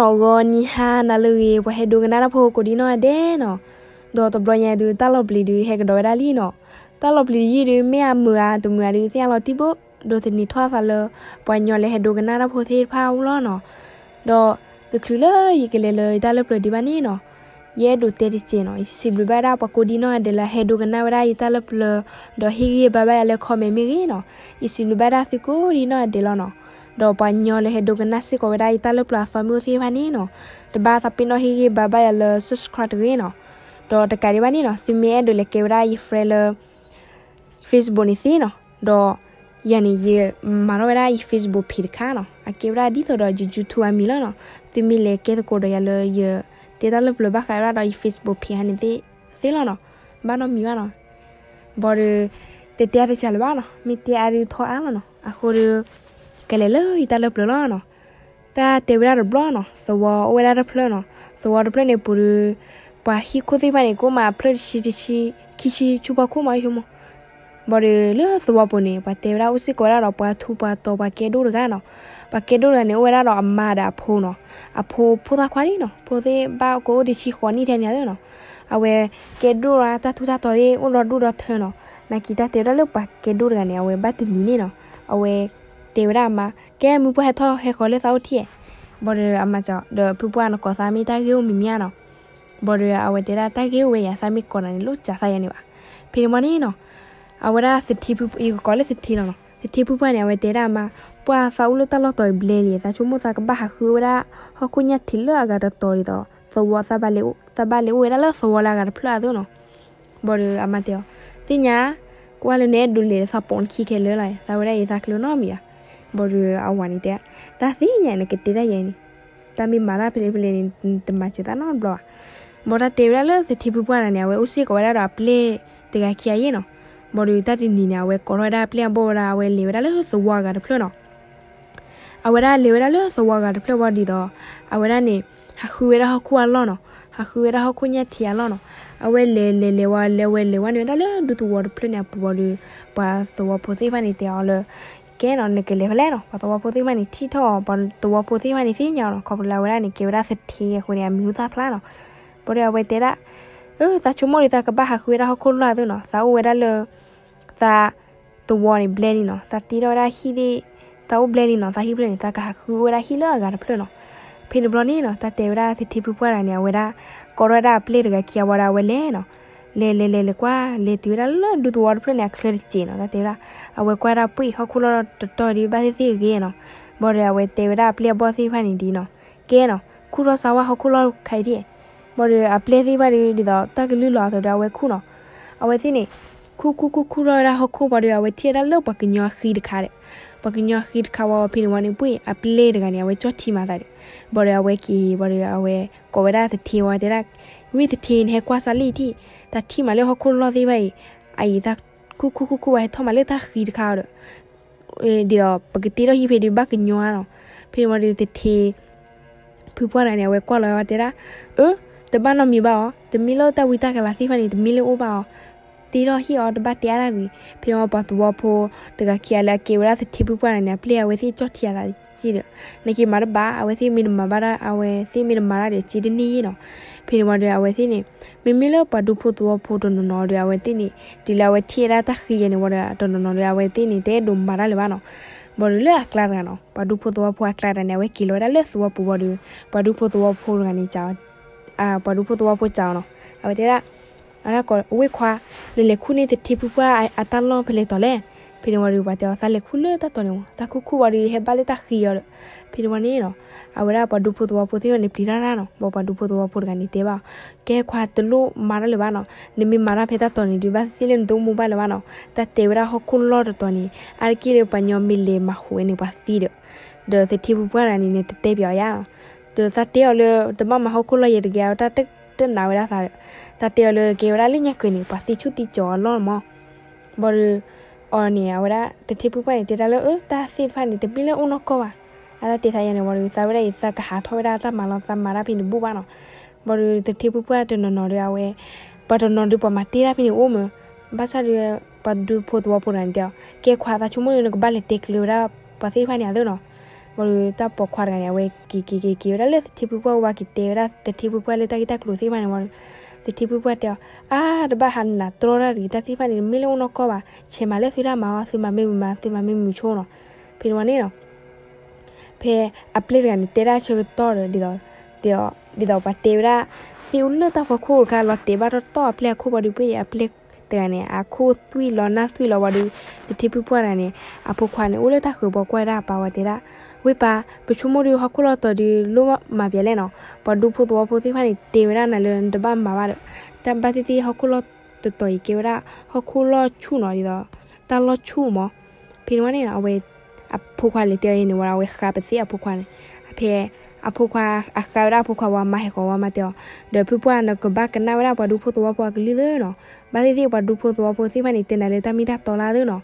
ဂီၤနံၤဟါနၤလၢအဂ့ၤ ပှၤဟဲဒိကနၣ်တၢ်ဖိကိးဒံနီၢ်ဂၤဒဲးနီၤ, ဒီးတဘျီညါဒုး တၢ်လီၤပျံၤဒုး ဟဲကဒီးဝဲဒၣ်လံနီၤ. တၢ်လီၤပျံၤတယုၢ်ဒုး မ့ၢ်အမုာ်ဧါ တမုာ်ဧါဒုး သ့ၣ်ညါလီၤတံၢ်ဘိ, ဒီးသန့ၤထီၣ်အသးလၢ ပှၤကညီလၢဟဲဒိကနၣ်တၢ်ဖိသ့ၣ်တဖၣ်အအိၣ်လီၤနီၤ. ဒီးတချုးလၢယကလဲၤလၢယတၢ်လၢပျၢၤဒံးဘၣ်န့ၣ်နီၤ, ယအဲၣ်ဒိးတဲတစဲးနီၤ, ယစံးဘျုးဘၣ်ဒၣ်ပှၤကိးဒံနီၢ်ဂၤဒဲးလၢအဟဲဒိကနၣ်ဝဲဒၣ်ယတၢ်လၢပျၢၤ, ဒီးဟ့ၣ်ဂံၢ်ဟ့ၣ်ဘါဘၣ်ယၤလၢ comment မ့ၢ်ဂ့ၤနီၤ, ယစံးဘျုးဘၣ်ဒၣ်သုကိးဒံနီၢ်ဂၤဒဲးလီၤနီၤ. ဒီးပှၤကညီလၢဟဲဒိကနၣ်စ့ၢ်ကီးဝဲဒၣ်ယတၢ်လၢပျၢၤအသီမ့ၢ်အိၣ်သ့ၣ်တဖၣ်န့ၣ်နီၤ, တဘၣ်သးပ့ၤနီၣ်ဟ့ၣ်ဂံၢ်ဟ့ၣ်ဘါဘၣ်ယၤလၢ subscribe တဂ့ၤနီၤ. ဒီးတကးဒံးဘၣ်န့ၣ်နီၤ, သုမ့ၢ်အဲၣ်ဒိးလဲၤကဲဝဲဒၣ်ယ friend လၢ Facebook န့ၣ်သ့နီၤ, ဒီးယၤန့ၣ် ယမၤထီၣ်ဝဲဒၣ်ယ Facebook page တခါနီၤ, အကဲဝဲဒၣ်ဒ်သိးဒီးယ YouTube အမံၤလီၤနီၤ. သုမ့ၢ်လဲၤကဲသကိးဒီးယၤလၢယတဲတၢ်လၢပျၢၤဘၣ်ဃးဝဲဒၣ်ဒီးယ Facebook page ဟါန့ၣ်သ့ၣ်လီၤနီၤ, ဘၣ်နီတမံၤဘၣ်နီၤ. ဘၣ်ဒီး တတဲအါတစှၤလၢၤဘၣ်နီၤ, မ့ၢ်တဲအါဒုးထီအါလီၤနီၤ. အဃိဒီး ကလဲၤလၢယတၢ်လၢပျၢၤလီၤနီၤ. တၢ်တဲဝဲဒၣ်တဘျီနီၤ, သဝီအိၣ်ဝဲဒၣ်တဖျၢၣ်နီၤ. သဝီတဖျၢၣ်န့ၣ်ပူၤဒီး ပှၤဟံၣ်ခိၣ်သ့ၣ်တဖၣ်န့ၣ် ကအိၣ်မးအဖျၢၣ်တဆံတဆံ, ခံဆံဆူဖီခိၣ်မးဆိကမိၣ်. ဘၣ်ဒီးလၢသဝီပူၤန့ၣ် ပှၤတဲဝဲဒၣ်အိၣ်စ့ၢ်ကီးဝဲဒၣ်ဒီးပှၤထူးပှၤတီၤပှၤကဲဒိၣ်တဂၤနီၤ. ပှၤကဲဒိၣ်တဂၤန့ၣ် အိၣ်ဝဲဒၣ်ဒီးအမါဒီးအဖိနီၤ. အဖိဖိသၣ်ခွါလံနီၤ, ဖိသ့ၣ်ဘၣ်ကအိၣ်တဆံဃိးနံၣ်ထဲန့ၣ်သ့နီၤ. အဝဲကဲဒိၣ်လီၤ, တၢ်ထူးတၢ်တီၤသ့ၣ်အိၣ်ဒီဒူၣ်ဒီထၢနီၤ. နာ်က့တၢ်တဲဝဲဒၣ်လၢပှၤကဲဒိၣ်တဂၤန့ၣ် အဝဲဘၣ်တနံၤန့ၣ်နီၤ, အဝဲတဲဝဲဒၣ်အမါ, ကဲမုၢ်ပှၢ်ဟဲထီၣ်ဟဲဃီၤလၢသးအိၣ်ထံၣ်ဧါ. ဘၣ်ဒီးအမါစံး, ဒီးဖုပှၢ်နကိးသးမ့ၢ်တၢ်ဂ့ၢ်အိၣ်မံၤမံၤဧါနီၤ. ဘၣ်ဒီးအဝဲတဲဒၣ်တၢ်ဂ့ၢ်အိၣ်ဝဲယၤ, သးမ့ၢ်ကိးနၤန့ၣ် လိၣ်စးသးယၤန့ၣ်ဘၣ်. ဖဲန့ၣ်ဝံၤန့ၣ်နီၤ, အဝဲဒၣ်သထ့ဖု, ယကကိးလၢသထ့လီၤနီၤ. သထ့ဖုပှၢ်န့ၣ် အဝဲတဲဒၣ်အမါ, ပှၢ်သးအိၣ်လၢတၢ်လီၢ်တီၤအံၤဘျဲလံ, သးဆိကမိၣ်သးကဘၣ်ဟးဃုဝဲဒၣ်ဟီၣ်ခိၣ်ညၣ်ထံးလၢအဂၤတတီၤဒ်သိး သဝီ, သးဘၣ်လဲၤအိၣ်ဝဲဒၣ်လၢသဝီလၢအဂၤတဖျၢၣ်အသိးနီၤ. ဘၣ်ဒီးအမါတဲအီၤ, သ့ၣ်ညါ, ကွၢ်လၢနအဲၣ်ဒိးလဲၤသးပိာ်နခံခဲလၢာ်လီၤ, သးဝဲဒၣ်အံၤသးချုးနီတမံၤဘၣ်. ဘၣ်ဒီးအဝၤန့ၣ်တဲ, တၢ်သ့ၣ်ညါနကတဲတၢ်ယဲန့ၣ်, တၢ်မ့ၢ်မၤတၢ်ဖဲလဲၣ်ဖဲလဲၣ်န့ၣ် တမၤစၢၤသးနီတဘျီဘၣ်. ဘၣ်ဒီးတၢ်တဲဝဲဒၣ်လၢသထ့ဖုပှၢ်တဂၤန့ၣ် အဝဲအိၣ်စ့ၢ်ကီးဝဲဒၣ်ဒီးအပျဲၢ်တဂၤခံဂၤယဲနီၤ. ဘၣ်ဒီးတၢ်တနံၤန့ၣ် အဝဲကိးထီၣ်ဝဲဒၣ်အပျဲၢ်အဘီၣ်ဝဲဒၣ်, အဝဲလဲၤဝဲဒၣ်လၢသဝီအဂၤတဖျၢၣ်နီၤ. အဝဲဒၣ်လဲၤဝဲဒၣ်လၢသဝီအဂၤတဖျၢၣ်ဝံၤဒ်သိး အဝဲဒၣ်န့ၣ် ဟးဃုဝဲဒၣ်ဟီၣ်ခိၣ်အလီၢ်နီၤ, ဟးဃုဝဲဒၣ်ဟီၣ်ခိၣ်ညၣ်ထံးအလီၢ်နီၤ. အဝဲလဲၤလဲၤလဲၤဝဲ လဲၤဝဲလဲၤဝဲန့ၣ်ဝဲဒၣ်လၢဒူသဝီတဖျၢၣ်န့ၣ်အပူၤဝံၤဒီး ပှၤသဝီဖိသ့ၣ်တဖၣ်န့ၣ်တဲအီၤလၢ ကဲနီၤ နကလဲၤဖဲလဲၣ်နီၤ. ပှၤသဝီဖိသ့ၣ်တဖၣ်န့ၣ် ထံၣ်ထီၣ်အီၤ, ပှၤသဝီဖိသ့ၣ်တဖၣ်န့ၣ်သ့ၣ်ညါအီၤနီၤ, ခီဖျိလၢအဝဲဒၣ်န့ၣ် ကဲဝဲဒၣ်သထ့အဃိန့ၣ် အမံၤဟူသၣ်ဖျါနီၤ. ဘၣ်ဒီးအဝဲတဲဒၣ်, အၢ သးဆိကမိၣ်ဒီးသးကဘၣ်ဟးဃုဝဲဒၣ်ဟီၣ်ခိၣ်လီၢ်အသိးနီၤ, သးအိၣ်ဝဲဒၣ်လၢ သး သဝီန့ၣ်ဘျဲလံနီၤ, သးတ့ထီၣ်ဝဲဒၣ်ဟံၣ်သ့ၣ်, သးအိၣ်ဘျဲလံနီၤ, သးဟံၣ်ဖျၢၣ်န့ၣ် သးကဟးဃုအိၣ်ဝဲဒၣ်ဟံၣ်လၢအဂၤတဖျၢၣ်နီၤ. ဖဲန့ၣ်တဘျီန့ၣ်နီၤ တၢ်တဲဝဲဒၣ်သထ့ဖုပှၢ်တဂၤန့ၣ် အဝဲဒၣ် ကိးထီၣ်ဝဲဒၣ်အပျဲၢ်တဂၤခံဂၤဝံၤဒီး အဝဲလဲၤနီၤ. လဲၤလဲၤလဲၤလဲၤကွၢ် လဲၤတုၤဝဲဒၣ်လၢဒူသဝီတဖျၢၣ်န့ၣ် အချၢတစဲးနီၤ, တၢ်တဲဝဲဒၣ် အဝဲကွၢ်ဒၣ်ပှ့ၢ်ဟီၣ်ခိၣ်လီၢ်တတီၤဒုး ဘၣ်သ့ၣ်သ့ၣ်ဂ့ၤနီၤ. ဘၣ်ဒီးအဝဲတဲဝဲဒၣ်အပျဲၢ်အဘီၣ်သ့ၣ်တဖၣ်န့ၣ်ဒ်နီၤ, ကဲနီၤ ခူၣ်ထီၣ်စၢဝါဟီၣ်ခိၣ်လီၢ်ခါအံၤဒ်, ဘၣ်ဒီးအပျဲၢ်သ့ၣ်တဖၣ်ဒုး ဒ်သိးတၢ်ကလုၢ်လီၤအသိးဒီး အဝဲခူၣ်နီၤ. အဝဲသ့ၣ်န့ၣ် ခူၣ်ခူၣ်ခူၣ်ခူၣ်ထီၣ်ဝဲဒၣ်ဟီၣ်ခိၣ်ဝံၤဒီး အဝဲထံၣ်ဝဲဒၣ်လၢပှၤကညီအဃံတခါဒီး ပှၤကညီအဃံတခါဝံၤ ဖဲန့ၣ်ဝံၤန့ၣ် ပှ့ၢ်အပျဲၢ်တဂၤန့ၣ် အဝဲကၠီၣ်ထံမးသးဒီး, ဘၣ်ဒီးအဝဲက့ၤ ဘၣ်ဒီးအဝဲကိးဝဲဒၣ်သထ့ဝံၤတဲဒၣ်, ဝံသထ့ နဟဲကွၢ်စၢလံထံၣ်, တၢ်ထံၣ်မးလၢဟီၣ်ခိၣ်လီၢ်သ့ၣ်တဖၣ်အံၤ, အအံၤတၢ်ခူၣ်ခူၣ်ခူၣ်ခူၣ်ဝံၤ ဟဲထီၣ်မးလၢတၢ်ဃံတခါဒီး ဒ်သိး ပကတ့ထီၣ်ဟံၣ်ဖဲဒုးဘၣ်ကညီဧါနီၤ. ဖဲန့ၣ်ဝံၤဒီးသထ့ ဖုပှၢ်တဂၤန့ၣ် အဝဲကွၢ်လီၤဝဲတဲဒၣ်, အၢ တဘၣ်နီတမံၤဘၣ်အီၤ, တမ့ၢ်လၢတၢ်ဝံတၢ်ကလၤသ့ၣ်တဖၣ်န့ၣ် တမ့ၢ်လၢအိၣ်ဘၣ်အီၤ, တ့ထီၣ်ဟံၣ်အီၤ တဘၣ်တဲအါတၢ်တဂ့ၤ. ဖဲန့ၣ်ဝံၤပှၤသဝီဖိတဂၤခံဂၤလၢအကဲဝဲဒၣ်သထ့ဖုပှၢ်တဂၤန့ၣ် အပျဲၢ်အဝဲသ့ၣ်ကၠီၣ်ထံအသးက့ဒီး, နာ်က့မၤတဘၣ်, အဝဲသ့ၣ်မ့ၢ်တမၤဘၣ်ဒၣ်, အဝဲသ့ၣ်မ့ၢ်တမၤတၢ်ဒီး စ့တန့ၢ်ယဲနီၤ. ဖဲန့ၣ်ဝံၤဒီး အဝဲသ့ၣ်န့ၣ် မ့မ့ၢ်လၢပှၤဒူဖိသဝီဖိတနီၤနီၤဒီး အဝဲသ့ၣ်န့ၣ် တုၤလၢအဝဲထံၣ်ဝဲဒၣ်တၢ်ဃံယဲန့ၣ်ဝံၤဒီး တနီၤနီၤဒီး အဝဲသ့ၣ်န့ၣ် တအဲၣ်ဒိးမၤတၢ်လၢၤဘၣ်နီၤ. ဘၣ်ဒီးလၢအကျါတဂၤနီၤ ပှၤဒူဖိသဝီဖိအကျါတဂၤန့ၣ် အဝဲက့ၤလီၤဝဲဒၣ်လၢသဝီပူၤဝံၤဒီး ပှၤဒူဖိသဝီဖိတဂၤန့ၣ် ပှၤဒူဖိသဝီဖိစံးအီၤနီၤ, အဝဲတဲဒၣ် အဝဲခွါ, နလဲၤခူၣ်န့ၢ်သထ့ဖုပှၢ်အတၢ်လီၢ်ဖဲလဲၣ်တီၤလဲၣ်. ဖဲန့ၣ်ဝံၤဒီးပှၤတဲအီၤ သးလဲၤခူၣ်လၢတၢ်တီၤန့ၣ်မး, တၢ်ခူၣ်ခူၣ်ဝံၤဒီး ယဟဲဘၣ်လၢတၢ်ဃံအီၤဒီး. ဖဲန့ၣ်ဝံၤန့ၣ်နီၤ အဝဲဒၣ်ပှၤဒူဖိသဝီဖိသ့ၣ်တဖၣ်န့ၣ် ပျံၤတၢ်တၢ်နီၤ, ဘၣ်ပှၤဒူဖိသဝီဖိတဂၤန့ၣ်တဲဘၣ်အီၤ, ကဲခွါ တလိၣ်မၤတၢ်လၢၤဘၣ်နီၤ, နမ့ၢ်မၤတၢ်ဖဲတၢ်တီၤန့ၣ်ဒုး ဘၣ်သ့ၣ်သ့ၣ်လၢနတအိၣ်မူဘၣ်လၢၤဘၣ်နီၤ. တၢ်တဲဝဲဒၣ်ဟီၣ်ခိၣ်လီၢ်တတီၤန့ၣ် အါတက့ၢ်လၢပှၤကညီမ့ၢ်လဲၤမၤဃုာ်ဝဲန့ၣ် ပှၤသံဒီး, ဒီးသထ့ဖုပှၢ်တဂၤန့ၣ် နတတဲပၠးအီၤယါနီၤ. ဒီးသးတဲအီၤလၢ တဘၣ်မၤဟီၣ်ခိၣ်လီၢ်ယဲတဂ့ၤ အဝဲတၢ်တနာ်ဝဲဒၣ်သးဒီး, တၢ်တဲအီၤလၢကဲဝဲဒၣ်လၢညါက့ၤန့ၣ် ပှၤသံဆူၣ်သံကၠီၤအလီၢ်မး. ဘၣ်ဒီး အီၤန့ၣ် အဝဲဒၣ်သထ့ဖုပှၢ်န့ၣ် တဲတၢ်လၢ အၢ တၢ်သ့ၣ်တဖၣ်န့ၣ် တမ့ၢ်လၢအိၣ်နီၢ်ကီၢ်ဘၣ်. အတၢ်တဲသးယဲန့ၣ်ဝံၤဒီး သးဝဲဒၣ်အံၤ သးကဟးထီၣ်ဝဲဒၣ်တၢ်မၤလီၤ သးမၤတၢ်ဖဲန့ၣ်တဘူၣ်ဘၣ်နီၤ. ဘၣ်ဒီးသထ့ဖုပှၢ်တနီၤနီၤဒီး အဝဲ ပှၤတနီၤနီၤဒီး ပှၤမၤတ့ၢ်တၢ်ဖဲန့ၣ်အိၣ်မး. ဘၣ်ဆၣ်ဒီး ပှၤဒူဖိသဝီဖိတဂၤန့ၣ်တဲအီၤ ကဲခွါ သးဆိကမိၣ်ဒီး နကဘၣ်လဲၤတဲကျၢၤဝဲဒၣ်ပှၤသ့ၣ်တဖၣ်န့ၣ်အသိးနီၤ. ဘၣ်ဒီးတၢ်ပိာ်ခွါတဂၤန့ၣ် အဝဲက့ၤက့ၤက့ၤက့ၤဝဲဒၣ်လၢသထ့ဖုပှၢ်အိၣ်ဘၣ် က့ၤတဲဝဲဒၣ်သထ့ဖုပှၢ်လၢတၢ်ဂ့ၢ်တၢ်ကျိၤသ့ၣ်တဖၣ်န့ၣ်ဝံၤဒီး သထ့ဖုပှၢ်တဲအီၤ, အါ တဘၣ်ဟးနးတြီတၢ်တဂ့ၤ, တၢ်သ့ၣ်တဖၣ်န့ၣ် မ့ၢ်လၢအိၣ်နီၢ်ကီၢ်ဘၣ်, ဆဲးမၤလၢသုတၢ်မၤအီၤ, သုမၤမ့ၢ်မုာ်မၤ, သုမၤမ့ၢ်မုာ်ဆိနီၤ. ဖဲန့ၣ်ဝံၤန့ၣ်နီၤ ဖဲအပျဲၢ်တဂၤန့ၣ် တဲဒၣ်ဆၢကတီၢ်ဒီး ဒ်သိး ဒ်သိး ဒ်သိးပှၤတဲဝဲဒၣ် သ့ၣ်အိၣ်လၢတၢ်ဖီခိၣ်တခါ လီၤတဲာ်ဘၣ်တီတီအပျဲၢ်အခိၣ်ဘၣ်ဒီး ဖဲအံၤအပျဲၢ်တဂၤန့ၣ် အခိၣ်သွံၣ်လီၤနၢ်သွံၣ်လီၤဘၣ်ဒီး သထ့ဖုပှၢ်တဂၤန့ၣ် အဖိခွါန့ၣ် အိၣ်လၢတၢ်ဃၢၤဘီ ကွၢ်ဝဲဒၣ်အပၢ်ဝဲတဲဒၣ်, ဝ့ၢ်ပၢ်, ပဆိကမိၣ်ဒီးဟီၣ်ခိၣ်လီၢ်တတီၤဒီး လိၣ်မၤပျဲလဲၣ်နီၤ, ပှၤဒူဖိသဝီဖိသ့ၣ်တဖၣ်န့ၣ် တဲဝဲဒၣ်နၤလၢနတဘၣ်မၤဘၣ်ဒီး, တၢ်ဘၣ်သ့ၣ်သ့ၣ်ဟီၣ်ခိၣ်လီၢ်တတီၤအံၤ ကဲဝဲဒၣ် ဟီၣ်ခိၣ်လီၢ်ဆူၣ်နီၤ, ဒ်သိး တၢ်လီၢ်ဆူၣ်မး. ဖဲန့ၣ်ဝံၤန့ၣ်နီၤ အဝဲ အဖိခွါလဲၤတဲအီၤန့ၣ်ဝံၤဒီး အဝဲဃးပသ့ၣ်အဖိခွါန့ၣ်, ဖဲ အဖိခွါ အဃးဝဲဒၣ်အဖိခွါဝံၤ အမါဟဲဃီၤဝံၤ အမါတဲအီၤ, ဒီးဖုပှၢ် နကဘၣ်ကနၣ်ဝဲဒၣ်ပှၤဒူဖိသဝီဖိအကလုၢ်သ့နီၤ, ဘၣ်သ့ၣ်သ့ၣ်ပှၤဒူဖိသဝီဖိသ့ၣ်တဖၣ်န့ၣ် တဲနၤလၢတၢ်မ့ၢ်တၢ်တီလၢသ့နီၤ,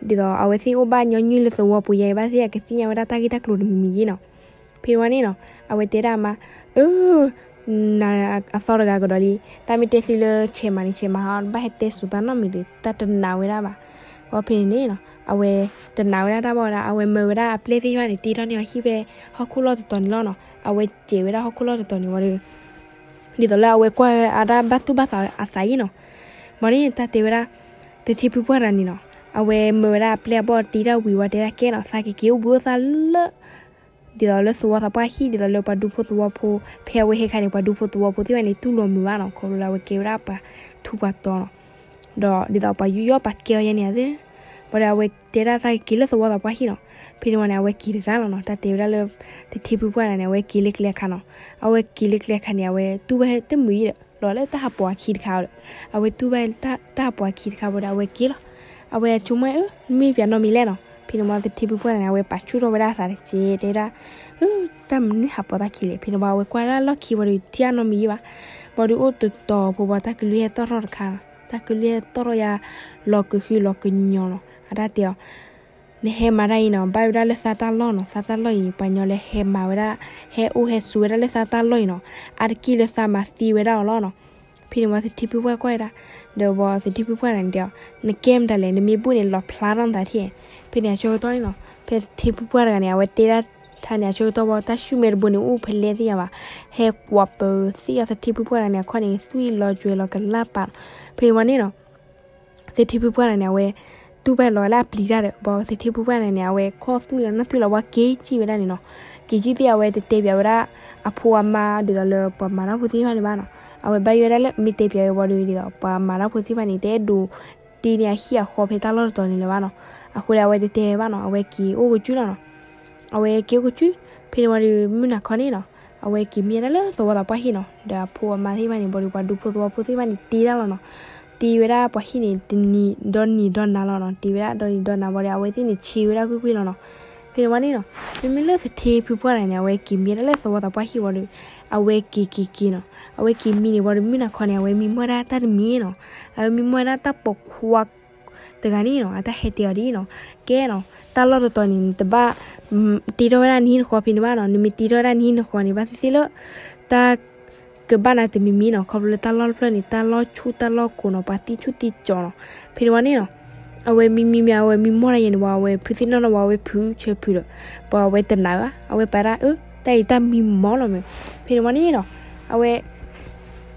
ဒ်သိးအဝဲသ့ၣ်အိၣ်ဘၣ်ညီနုၢ်လၢသဝီပူၤယဲအံၤ ဘၣ်သ့ၣ်သ့ၣ် အကသ့ၣ်ညါဝဲဒၣ်တၢ်ဂ့ၢ်တၢ်ကျိၤတမံၤမံၤယဲနီၤ. ဖဲန့ၣ်ဝံၤန့ၣ်နီၤ အဝဲတဲဒၣ်အမါ, အၢ နၤအသီတဂၤကဒီးလံ, တၢ်မ့ၢ်တဲသ့လၢဆဲးမၤန့ၣ် ဆဲးမၤဟီ ဘၣ်ဟဲတဲစိၤသးနီတမံၤဒီး တၢ်တနာ်ဝဲဒၣ်ဘၣ်. ဘၣ်ဖဲန့ၣ်န့ၣ်နီၤ အဝဲတနာ်ဝဲဒၣ်တၢ်ဘၣ်ဝဲဒၣ်, အဝဲမၢဝဲဒၣ်အပျဲၢ်သ့ၣ်တဖၣ်န့ၣ် တ့ထီၣ်န့ၢ်အီၤဟံၣ်ဖဲဟီၣ်ခိၣ်လီၢ်တတီၤန့ၣ်လီၤနီၤ. အဝဲစဲးဝဲဒၣ်ဟီၣ်ခိၣ်လီၢ်တတီၤန့ၣ်ဝံၤဒီး ဒ်သိးလၢအဝဲကွၢ်ဝဲအတၢ်ဘၣ်သူၣ်ဘၣ်သးအသးယဲနီၤ. ဘၣ်န့ၣ် တၢ်တဲဝဲဒၣ် သထ့ဖုပှၢ်တဂၤန့ၣ်နီၤ, အဝဲမၢဝဲဒၣ်အပျဲၢ်အဘီၣ် တ့ထီၣ်ဝံၤဝံၤ တဲဒၣ်ကဲနီၤ, သးကက့ၤအိၣ်ဘှံးအိၣ်သါလၢ ဒ်သိးလၢသဝီသးပှၢ်ဟံၣ် ဒ်သိးလၢပှၤဒူဖိသဝီဖိ, ဖဲအဝဲဟဲခါန့ၣ် ပှၤဒူဖိသဝီဖိသ့ၣ်တဖၣ်န့ၣ် တူၢ်လိာ်မုာ်ဘၣ်နီၤ, ခီဖျိလၢအဝဲကဲဝဲဒၣ်ပှၤထူးပှၤတီၤနီၤ, ဒီးဒ်သိးပှၤယူးယီၣ်ပှၤကဲအီၤယဲန့ၣ်သ့. ဘၣ်ဒီးအဝဲတဲဒၣ်သးကက့ၤလၢသဝီသးပှၢ်ဟံၣ်နီၤ. ဖဲန့ၣ်ဝံၤန့ၣ် အဝဲက့ၤတဂၤလီၤနီၤ. တၢ်တဲဝဲဒၣ်လၢ သထ့ဖုပှၢ်တဂၤန့ၣ် အဝဲက့ၤလၢကျဲအခါနီၤ. အဝဲက့ၤလၢကျဲအခါန့ၣ် အဝဲတူၢ်ဘၣ်တမုာ်ယဲဒီး လီၤလၢတၢ်ဟးပိာ်အခံတခါဒီး အဝဲတူၢ်ဘၣ်တၢ်ဟးပိာ်အခံတခါဘၣ်ဒီး အဝဲက့ၤလီၤ. အဝဲဆိကမိၣ် အၢ မ့ၢ်ပှၤနီတမံၤလဲၣ်နီၤ. ဖဲန့ၣ်ဝံၤ သထ့ဖုပှၢ်တဂၤန့ၣ် အဝဲပာ်ဆူၣ်ထီၣ်ဝဲဒၣ်အသးတက့ၢ် တဲဒၣ်, အၢ တၢ်မနုၤဟးပိာ်တၢ်ခံလဲၣ်. ဖဲန့ၣ်ဝံၤ အဝဲကွၢ်ဒၣ်လီၢ်ခံဘၣ်ဒီး ထံၣ်အနီတမံၤယဲဘၣ်. ဘၣ်ဒီးအိၣ်တတီၤဖိဘၣ် တၢ်ကလုၢ်ဟဲသီၣ်ထီၣ်တခါ, တၢ်ကလုၢ်ဟဲသီၣ်ထီၣ်ယၤ လီၤကဟုလီၤကညီၤနီၤ. အတၢ်တဲအီၤ နဟဲမၤတၢ်အံၤနီၤ ဘၣ်ဝဲဒၣ်လၢသးတၢ်လီၢ်နီၤ. သးတၢ်လီၢ်အံၤ ပှၤညီလၢဟဲမၤဝဲဒၣ်, ဟဲအိၣ်ဟဲဆိးဝဲဒၣ်လၢသးတၢ်လီၢ်အံၤနီၤ. အါတက့ၢ်လၢသးမၤသံဝဲဒၣ်အီၤလီၤနီၤ. ဖဲန့ၣ်ဝံၤ သထ့ဖုပှၢ်ကွၢ်ဝဲဒၣ်, ဒီးဝံၤသထ့ဖုပှၢ်တဂၤန့ၣ်တဲအီၤ, နကဲမတၤလဲၣ်, နမ့ၢ်ဘူၣ်န့ၣ် လီၤဖျါထီၣ်နသးထံၣ်. ဖဲန့ၣ်အဆၢကတီၢ်န့ၣ်နီၤ ဖဲသထ့ဖုပှၢ်တဂၤန့ၣ် အဝဲတဲဒၣ်ထါန့ၣ် အဆၢကတီၢ်ဘၣ် တၢ်ဆူၣ်မဲတဘိန့ၣ် အိၣ်ဖဲလဲၣ်သ့ၣ်ညါဘၣ်, ဟဲကွၢ်ပၢၤသ့ၣ်အီၤ သထ့ဖုပှၢ်တဂၤန့ၣ် အခီၣ်န့ၣ် သွံၣ်လီၤကွံာ်လီၤကလၢ်ပာ်နီၤ. ဖဲန့ၣ်ဝံၤန့ၣ်နီၤ သထ့ဖုပှၢ်တဂၤန့ၣ် အဝဲတူၢ်ဘၣ်လီၤဝဲဒၣ်အပျံၤတၢ်ဒီး ဘၣ်သထ့ဖုပှၢ်တဂၤန့ၣ် အဝဲခီၣ်သွံၣ်လီၤနၢ်သွံၣ်လီၤ ဝဲက့ၤကံၣ်ဝဲဒၣ်န့ၣ်နီၤ. က့ၤကံၣ်သ့ၣ် အဝဲတတဲပၠးဝဲဒၣ်အဖိအမါ ဒ်သိးလၢပှၤမၤတၢ်ဖိသ့ၣ်တဖၣ်န့ၣ်ဘၣ်နီၤ. အဝဲဘၣ်ယိၣ်ဝဲဒၣ်လၢ မ့ၢ်တဲပၠးဝဲဘၣ်ဒီး ဒ်သိးပှၤမၤတၢ်ဖိသ့ၣ်တဖၣ်န့ၣ် တအဲၣ်ဒိးတ့န့ၢ်အဟံၣ်အဃီဖဲတၢ်လီၢ်တတီၤန့ၣ်လၢၤဘၣ်နီၤ. အဃိန့ၣ် အဝဲတတဲဘၣ်နီၤ အဝဲက့ၤအိၣ်ကစုလီၤနီၤ. အဝဲက့ၤအိၣ်ကစု, ဖဲန့ၣ်ဝံၤဒီး မုၢ်နၤခီန့ၣ်နီၤ အဝဲက့ၤမံဝဲဒၣ်လၢသဝီသးပှၢ်ဟံၣ်နီၤ. ဒီးအဖိအမါသ့ၣ်တဖၣ်န့ၣ် ဘၣ်ဒီးပှၤဒူဖိသဝီဖိသ့ၣ်တဖၣ်န့ၣ် တ့ဒၣ်လီၤနီၤ. တ့ဝဲဒၣ်ပှၤဟံၣ်န့ၣ် တနံၤဒီနံၤဒီနၤလီၤနီၤ. တ့ဝဲဒၣ်ဒီနံၤဒီနၤဘၣ်ဒီး အဝဲသ့ၣ်န့ၣ်ဆ့ဝဲဒၣ်ကွ့ၢ်ကွ့ၢ်လီၤနီၤ. ဖဲန့ၣ်ဝံၤန့ၣ်နီၤ မ့မ့ၢ်လၢသထ့ဖုပှၢ်တဂၤန့ၣ် အဝဲက့ၤမံဝဲဒၣ်လၢသဝီသးပှၢ်ဟံၣ်ဝံၤဒီး အဝဲက့ၤက့ၤက့ၤနီၤ. အဝဲက့ၤမံန့ၣ်ဝံၤဒီး မုၢ်နၤခီန့ၣ် အဝဲမံမီၢ်ဒၣ်တၢ်တမံၤနီၤ. အဝဲမံမီၢ်ဝဲဒၣ်တၢ်ပိာ်ခွါ တဂၤန့ၣ်နီၤ အတၢ်ဟဲတဲအီၤဒ်အံၤနီၤ, ကဲနီၤ တၢ်လီၢ်တတီၤန့ၣ် နတဘၣ် တ့ထီၣ်ဝဲဒၣ်နဟံၣ်နဃီဖဲန့ၣ်ဘၣ်နီၤ. နမ့ၢ်တ့ထီၣ်ဝဲဒၣ်နဟံၣ်နဃီန့ၣ် ဘၣ်သ့ၣ်သ့ၣ်လၢ တၢ်ကဘၣ်နၤတမံၤမံၤနီၤ. ခီဖျိလၢတၢ်လီၢ်တဖျၢၣ်န့ၣ် တၢ်လီၢ်ဆူၣ်တၢ်လီၢ်ကိၤနီၤ, ပှၤသံဆူၣ်သံကၠီနီၤ. ဖဲန့ၣ်ဝံၤန့ၣ်နီၤ အဝဲမံမံမံ အဝဲမံမီၢ်ဒၣ်ယဲန့ၣ်ဝံၤ အဝဲဖုသ့ၣ်နီၣ်နီၤဝံၤ အဝဲဖုဆၢဖုဒီး ပှၤအဝဲတနာ်ဘၣ် အဝဲပာ်ဒၣ်အၢ တၢ်အံၤတၢ်မံမီၢ်လီၤမ့ၢ်. ဖဲန့ၣ်ဝံၤန့ၣ်နီၤ အဝဲ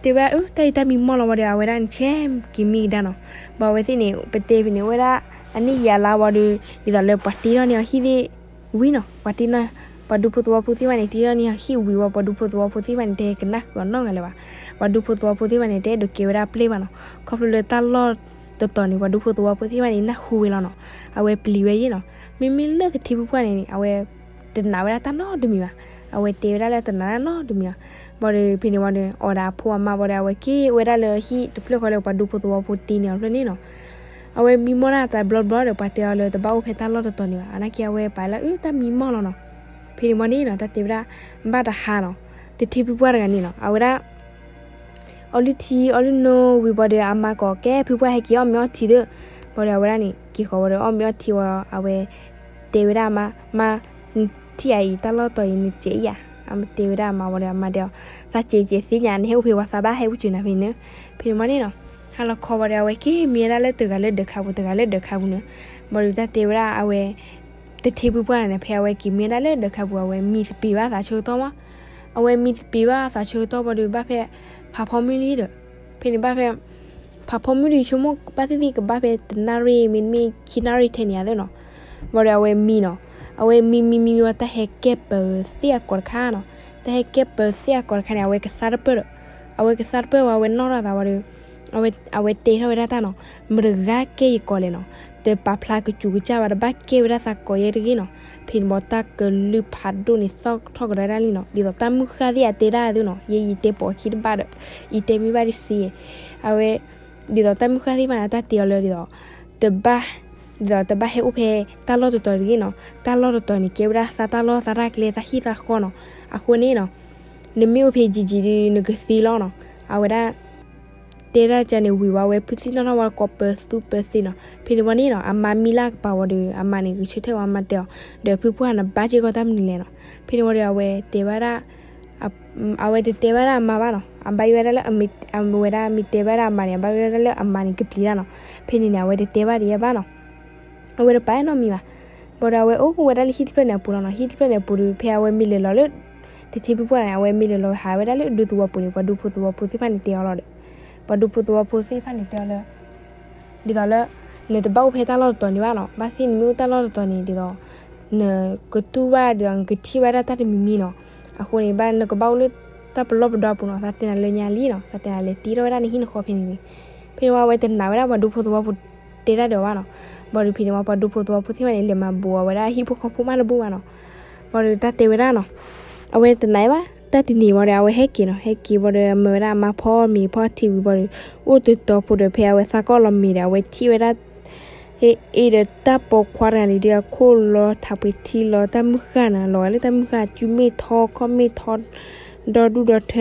တဲဝဲဒၣ်အၢ တၢ်အံၤတၢ်မံမီၢ်လီၤဝံၤဒီး အဝဲဒၣ်န့ၣ် ဆဲးက့ၤမံကဒါနီၤ. ဘၣ်အဝဲသ့ၣ်န့ၣ် ပတဲဖဲန့ၣ် အိၣ်ဝဲဒၣ် အနံၣ်ယံာ်အလါဝံၤဒီး ဒ်သိးလၢပှၤတ့ထီၣ်န့ၢ်အဟံၣ်သ့ၣ်ဝံၤနီၤ, ပှၤတ့ထီၣ် ပှၤဒူဖိသဝီဖိသ့ၣ်တဖၣ်န့ၣ် တ့ထီၣ်န့ၢ်အဟံၣ်ဝံၤဝံၤ ပှၤဒူဖိသဝီဖိသ့ၣ်တဖၣ်န့ၣ် တဟဲကနၣ်ဃုာ်အီၤနီတဂၤလၢၤဘၣ်. ပှၤဒူဖိသဝီဖိသ့ၣ်တဖၣ်န့ၣ် တအဲၣ်ဒိးကဲဝဲဒၣ်ပျဲၢ်ဘၣ်နီၤ. ခီဖျိလၢတၢ်လီၢ်တတီၤန့ၣ် ပှၤဒူဖိသဝီဖိသ့ၣ်တဖၣ်န့ၣ် နၢ်ဟူဝဲလီၤနီၤ. အဝဲပျံၤဝဲယဲနီၤ. မ့မ့ၢ်လၢသထ့ဖုပှၢ်န့ၣ်န့ၣ် အဝဲတနာ်ဝဲဒၣ်တၢ်နီတမံၤဘၣ်. အဝဲတဲဝဲဒၣ်လၢတနာ်တၢ်နီတမံၤဘၣ်. ဘၣ်ဒီးဖဲန့ၣ်ဝံၤဒီး အီၣ်ဒီးအဖိအမါဘၣ်ဒီး အဝဲက့ၤအိၣ်ဝဲဒၣ်လၢဟံၣ်တဖျၢၣ်ဃီလၢပှၤဒူဖိသဝီဖိတ့န့ၢ်အီၤတဖျၢၣ်န့ၣ်နီၤ. အဝဲမံမီၢ်ဒၣ်တဘျီဘျီဒီး ပှၤတဲအီၤလၢတဘၣ်အိၣ်ဖဲတၢ်လီၢ်တတီၤန့ၣ်ဘၣ်. အနာ်က့အဝဲပာ်လၢအၢတၢ်မံမီၢ်လီၤနီၤ. ဖဲန့ၣ်ဝံၤန့ၣ်နီၤ တၢ်တဲဝဲဒၣ် ဘၣ်တဟါနီၤ သထ့ဖုပှၢ်တဂၤန့ၣ်နီၤ အဝဲဒၣ် အီလုၢ်ထံအီလုၢ်နိဝံၤဘၣ်ဒီး အမါကိးကဲဖုပှၢ်ဟဲက့ၤအီၣ်မ့ၤအီထံသ့ၣ်. ဘၣ်ဒီးအဝဲဒၣ်န့ၣ် က့ၤဃီၤဝံၤဒီးအီၣ်မ့ၤအီထံဝံၤ အဝဲတဲဝဲဒၣ်အမါ, မါ, နထံၣ်အအံၤတၢ်လီၢ်တတီၤအံၤ နစဲးအံၤဧါ. အမါတဲဝဲဒၣ်အမါဝံၤဒီး အမါတဲအီၤ, သးစဲးစဲးသ့ၣ်ညါ နဟဲအိၣ်ဖဲပှၤသးဘၣ်ဟဲအိၣ်စၢၤနၤဖဲန့ၣ်. ဖဲန့ၣ်ဝံၤန့ၣ်နီၤ ဟါလီၤခီဝံၤဒီး အဝဲက့ၤမံဝဲဒၣ်လၢတဂၤလၢဒၢးခါပူၤ တဂၤလၢဒၢးခါပူၤန့ၣ်. ဘၣ်ဒီးတၢ်တဲဝဲဒၣ်အဝဲ သထ့ဖုပှၢ်န့ၣ် ဖဲအဝဲက့ၤမံဝဲဒၣ်လၢဒၢးခါပူၤ အဝဲမံသပ့ၤဘၣ်သးဆၢကတီၢ်မး, အဝဲမံသပ့ၤဘၣ်သးဆၢကတီၢ်ဘၣ်ဒီး ဘၣ်ဖဲဖးဖီမုၢ်လံဒီး, ဖဲန့ၣ်ဘၣ်ဖဲ ဖးဖီမုၢ်ဒီး ဆိကမိၣ်ဘၣ်သ့ၣ်သ့ၣ်ကဘၣ်ဖဲတနၣ်ရံၣ် မ့တမ့ၢ်ခံနၣ်ရံၣ်ထဲန့ၣ်ဧါသ့ၣ်နီၤ, ဘၣ်ဒီးအဝဲမံနီၤ, အဝဲမံမံမံမံဝံၤ တၢ်ဟဲကဲပၢၤသ့ၣ်အကိးတခါနီၤ, တၢ်ဟဲကဲပၢၤသ့ၣ်အကိးတခါန့ၣ် အဝဲကသါတပၢၢ်ဒီး, အဝဲကသါတပၢၢ်ဝံၤ အဝဲနီၣ်ထီၣ်သးဝံၤဒီး အဝဲတဲထီၣ်ဝဲဒၣ်တၢ်နီၤ, မတဂၤကဲယကိးလဲၣ်နီၤ, တပာ်ဖျါကစူၤကစၢ်ဘၣ် တဘၣ်ကဲဝဲဒၣ်သးကိးယဲတဂ့ၤနီၤ, ဖဲန့ၣ်ဘၣ်တၢ်ကလုၢ်ဖးဒိၣ်န့ၣ် သီၣ်ထီၣ်ကဒီးဒၣ်လံနီၤ, ဒ်သိးတၢ်မုၢ်ဃၢ်သ့ၣ်အတဲဒၣ်အသိးနီၤ, ယဲယတဲပိာ်အခံတဘၣ်ဒီး, ယတဲမ့ၢ်ဘၣ်တစ့, အဝဲ ဒ်သိးတၢ်မုၢ်ဃၢ်သ့ၣ်တဖၣ်န့ၣ် တၢ်တဲအီၤလၢဒ်သိး တဘၣ် ဒ်သိးတဘၣ်ဟဲအိၣ်ဖဲတၢ်လီၢ်တတီၤတဂ့ၤနီၤ, တၢ်လီၢ်တတီၤန့ၣ် ကဲဝဲဒၣ်သးတၢ်လီၢ်သးတၢ်ကျဲသးဟံၣ်သးဃီနီၤ, အဃိန့ၣ်နီၤ, နမ့ၢ်အိၣ်ဖဲယံာ်ယံာ်ဒီး နကသံလီၤနီၤ, အဝဲဒၣ် တဲဒၣ်ကန့ၣ်ဝံၤဝံၤ အဝဲဖုသံၣ်နီၣ်ထီၣ်ဝံၤ ကိးပၢၤသူပၢၤသ့နီၤ, ဖဲန့ၣ်ဝံၤန့ၣ်နီၤ အမါမံလၢကပၤဝံၤဒီး အမါန့ၣ် ဂဲၤဆၢထၢၣ်ဝံၤအမါတဲအီၤ, ဒီးဖုပှၢ်န့ၣ် ဘၣ်စ့ၢ်ကီးတၢ်မနုၤလဲၣ်နီၤ, ဖဲန့ၣ်ဝံၤဒီး အဝဲတဲဘၣ်ဒၣ် အဝဲတတဲဘၣ်ဒၣ်အမါဘၣ်နီၤ, အဘၣ်ယိၣ်ဝဲဒၣ်လၢ အဝဲဒၣ်မ့ၢ်တဲဘၣ်ဒၣ်အမါန့ၣ် အဘၣ်ယိၣ်ဝဲဒၣ်လၢအမါန့ၣ်ကပျံၤတၢ်နီၤ, ဖဲန့ၣ်န့ၣ် အဝဲတတဲဘၣ်ဒံးယဲဘၣ်နီၤ အဝဲတပာ်နီတမံၤဘၣ်. ဘၣ်ဒီးအဝဲအိၣ်ဝဲဒၣ်လၢဟံၣ်တဖျၢၣ်န့ၣ်အပူၤလီၤနီၤ. ဟံၣ်တဖျၢၣ်န့ၣ်အပူၤဒီး ဖဲအဝဲမ့ၢ်လဲၤလီၤလၢ သထ့ဖုပှၢ်န့ၣ် အဝဲမ့ၢ်လဲၤလီၤဟးဝဲဒၣ်လၢဒူသဝီပူၤန့ၣ် ပှၤဒူဖိသဝီဖိသ့ၣ်တဖၣ်န့ၣ်တဲအီၤလီၤဒီး ပှၤဒူဖိသဝီဖိသ့ၣ်တဖၣ်န့ၣ်တဲအီၤလၢ ဒ်သိးလၢ နတဘၣ်အိၣ်ဖဲတၢ်လီၢ်တတီၤန့ၣ်ဘၣ်နီၤ. ဘၣ်သ့ၣ်နမ့ၢ်အိၣ်တၢ်လီၢ်တတီၤန့ၣ် ဒ်သိး နကတူၢ်ဘၣ်ဒ်သိး နကထံၣ်ဘၣ်ဒၣ်တၢ်တမံၤမံၤနီၤ. အဃိန့ၣ် ဘၣ်နကဘၣ်အိၣ်လၢတၢ်ပလီၢ်ပဒီအပူၤနီၤ. သးတဲနၤလၢညါလံနီၤ. သးတဲနၤလဲၤတ့ထီၣ်ဝဲဒၣ်နဟံၣ်နဃီဖဲန့ၣ်န့ၣ်. ဖဲန့ၣ်ဝံၤ အဝဲတနာ်ဝဲဒၣ်ပှၤဒူဖိသဝီဖိတဲတၢ်ဒီးအီၤဘၣ်နီၤ. ဘၣ်ဒီးဖဲန့ၣ်ဝံၤ ပှၤဒူဖိသဝီဖိသ့ၣ်တဖၣ်န့ၣ် လဲၤမၤဘူးအီၤဝဲဒၣ်ဟံၣ်ဖိဃီဖိမးတဘူၣ်ဘၣ်နီၤ. ဘၣ်ဒီးတၢ်တဲဝဲဒၣ်နီၤ. အဝဲတနာ်ဘၣ် တၢ်တနံၤဘၣ်ဒီး အဝဲဟဲက့ၤနီၤ. ဟဲက့ၤဘၣ်ဒီး အမၤဝဲဒၣ်အမါဖီမ့ၤဖီထံဝံၤဘၣ်ဒီး အိၣ်တတီၤဖိဒီး ဖဲအဝဲသးကီၢ်လီၤမ့ၤဒီး အဝဲထံၣ်ဝဲဒၣ် ဟ့ၣ်အ့ၣ်ဒီးတၢ်ပိာ်ခွါတဂၤန့ၣ်ဒီး အခိၣ်လီၤထးပှ့ၤထံလီၤတၢ်မုၢ်ဃၢ်နီၤ. လီၤဂာ်လၢတၢ်မုၢ်ဃၢ် စုမ့ၣ်ထီ ခီၣ်မ့ၣ်ထီ ဒီဒူၣ်ဒီထၢ ဒ်သိးထ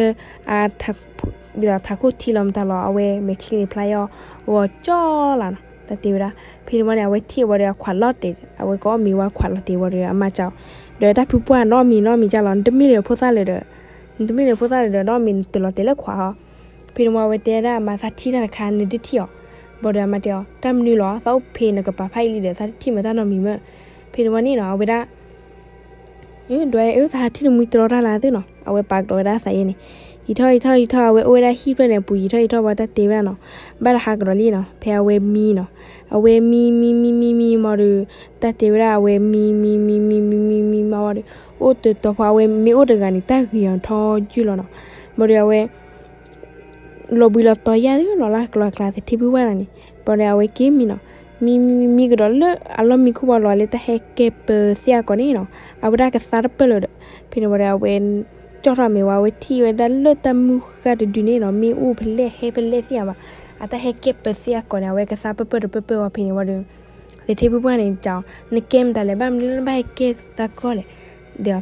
းခိၣ်ထံလီၤမတၤလီၤ. အဝဲမဲာ်ချံန့ၣ်ဖျါအီၤ ဂီၤကၠီလၢ်နီၤ. တၢ်တဲဝဲဒၣ် ဖဲန့ၣ်ဝံၤန့ၣ် အဝဲထံၣ်ဝံၤဒီး အခွးလီၤတဲာ် အဝဲကအီၣ်မ့ၤဝံၤ အခွးလီၤတဲာ်ဝံၤဒီး အမါစံးအီၤ ဒီးတၢ်ဖုပှၢ်နီတမံၤနီတမံၤကၢ်လီၤ. နတမ့ၢ်လၢဖိသၣ်လၢၤဒီး နတမ့ၢ်လၢဖိသၣ်လၢၤဒီး နီတမံၤနတလီၤတဲာ်လၢခွးဟီ. ဖဲန့ၣ်ဝံၤ အဝဲတဲဒၣ်အမါ သးထံၣ်တၢ်တခါ နတထံၣ်အီၤ. ဘၣ်ဒီးအမါတဲအီၤ တၢ်မနုၤလီၤ သးအိၣ်ဖဲနကပၤဖးအံၤလံဒီး သးတထံၣ်မတၢ်နီတမံၤမ့ၢ်. ဖဲန့ၣ်ဝံၤန့ၣ်နီၤ အဝဲဒၣ် ဒွဲအၢ သးထံၣ်နမှံတြီတၢ်လၢသ့ၣ်နီၤ. အဝဲပာ်ကဒီးဝဲဒၣ်သးယဲန့ၣ် ယံာ်ထီၣ်ယံာ်ထီၣ်ယံာ်ထီၣ် အဝဲအိၣ်ဝဲဒၣ်ဟံၣ်ဖျၢၣ်န့ၣ်အပူၤ ယံာ်ထီၣ်ယံာ်ထီၣ် ဘၣ်တၢ်တဲဝဲဒၣ်နီၤ. ဘၣ်တဟးကဒီးလံနီၤ ဖဲအဝဲမံနီၤ. အဝဲမံမံမံမံမံမီၤဒီး တၢ်တဲဝဲဒၣ် အဝဲမံမံမံမံမံမံမံမံမီၤဒီး အိၣ်တတီၤဖိ အဝဲမ့ၢ်အိၣ်တဂၤန့ၣ် တၢ်ဂ့ၤအီၤထီယုၢ်လီၤနီၤ. ဘၣ်ဒီးအဝဲ လီၤဘှံးလီၤတီၤယၢ်သ့ၣ်နီၤ လၢကျီၤအကျါ သထ့ဖုပှၢ်န့ၣ်န့ၣ်. ဘၣ်ဒီးအဝဲက့ၤမံနီၤ. မံမံမံမံကဒီးလၢအလီၢ်မံခိၣ်ဘၣ်လီၤ လၢတၢ်ဟဲကဲပၢၤသ့ၣ်အကိးန့ၣ်နီၤ. အဝဲဒၣ်ကသါတပၢၢ်လၢၤဒီး ဖဲန့ၣ်ဝံၤဒီး အဝဲကၠီၣ်ထီၣ်မ့ၤဝံၤ အဝဲထံၣ်ဝဲဒၣ်လၢတၢ်မုၢ်ဃၢ်တဒုန့ၣ်နီၤ မ့ၣ်အူဖဲလဲၣ်ဟဲဖဲလဲၣ်သ့ၣ်ညါဘၣ်. အတၢ်ဟဲကဲပၢၤသ့ၣ်အကိးန့ၣ် အဝဲကသါပၢၢ်ပၢၢ်တပၢၢ်ပၢၢ်ဝံၤ ဖဲန့ၣ်ဝံၤဒီး သထ့ဖုပှၢ်န့ၣ် ကးအီၤ နကဲမတၤလဲၣ် ဘၣ်မနုၤလၢနဘၣ်ဟဲကဲသးကီၢ်လဲၣ်. ဒီး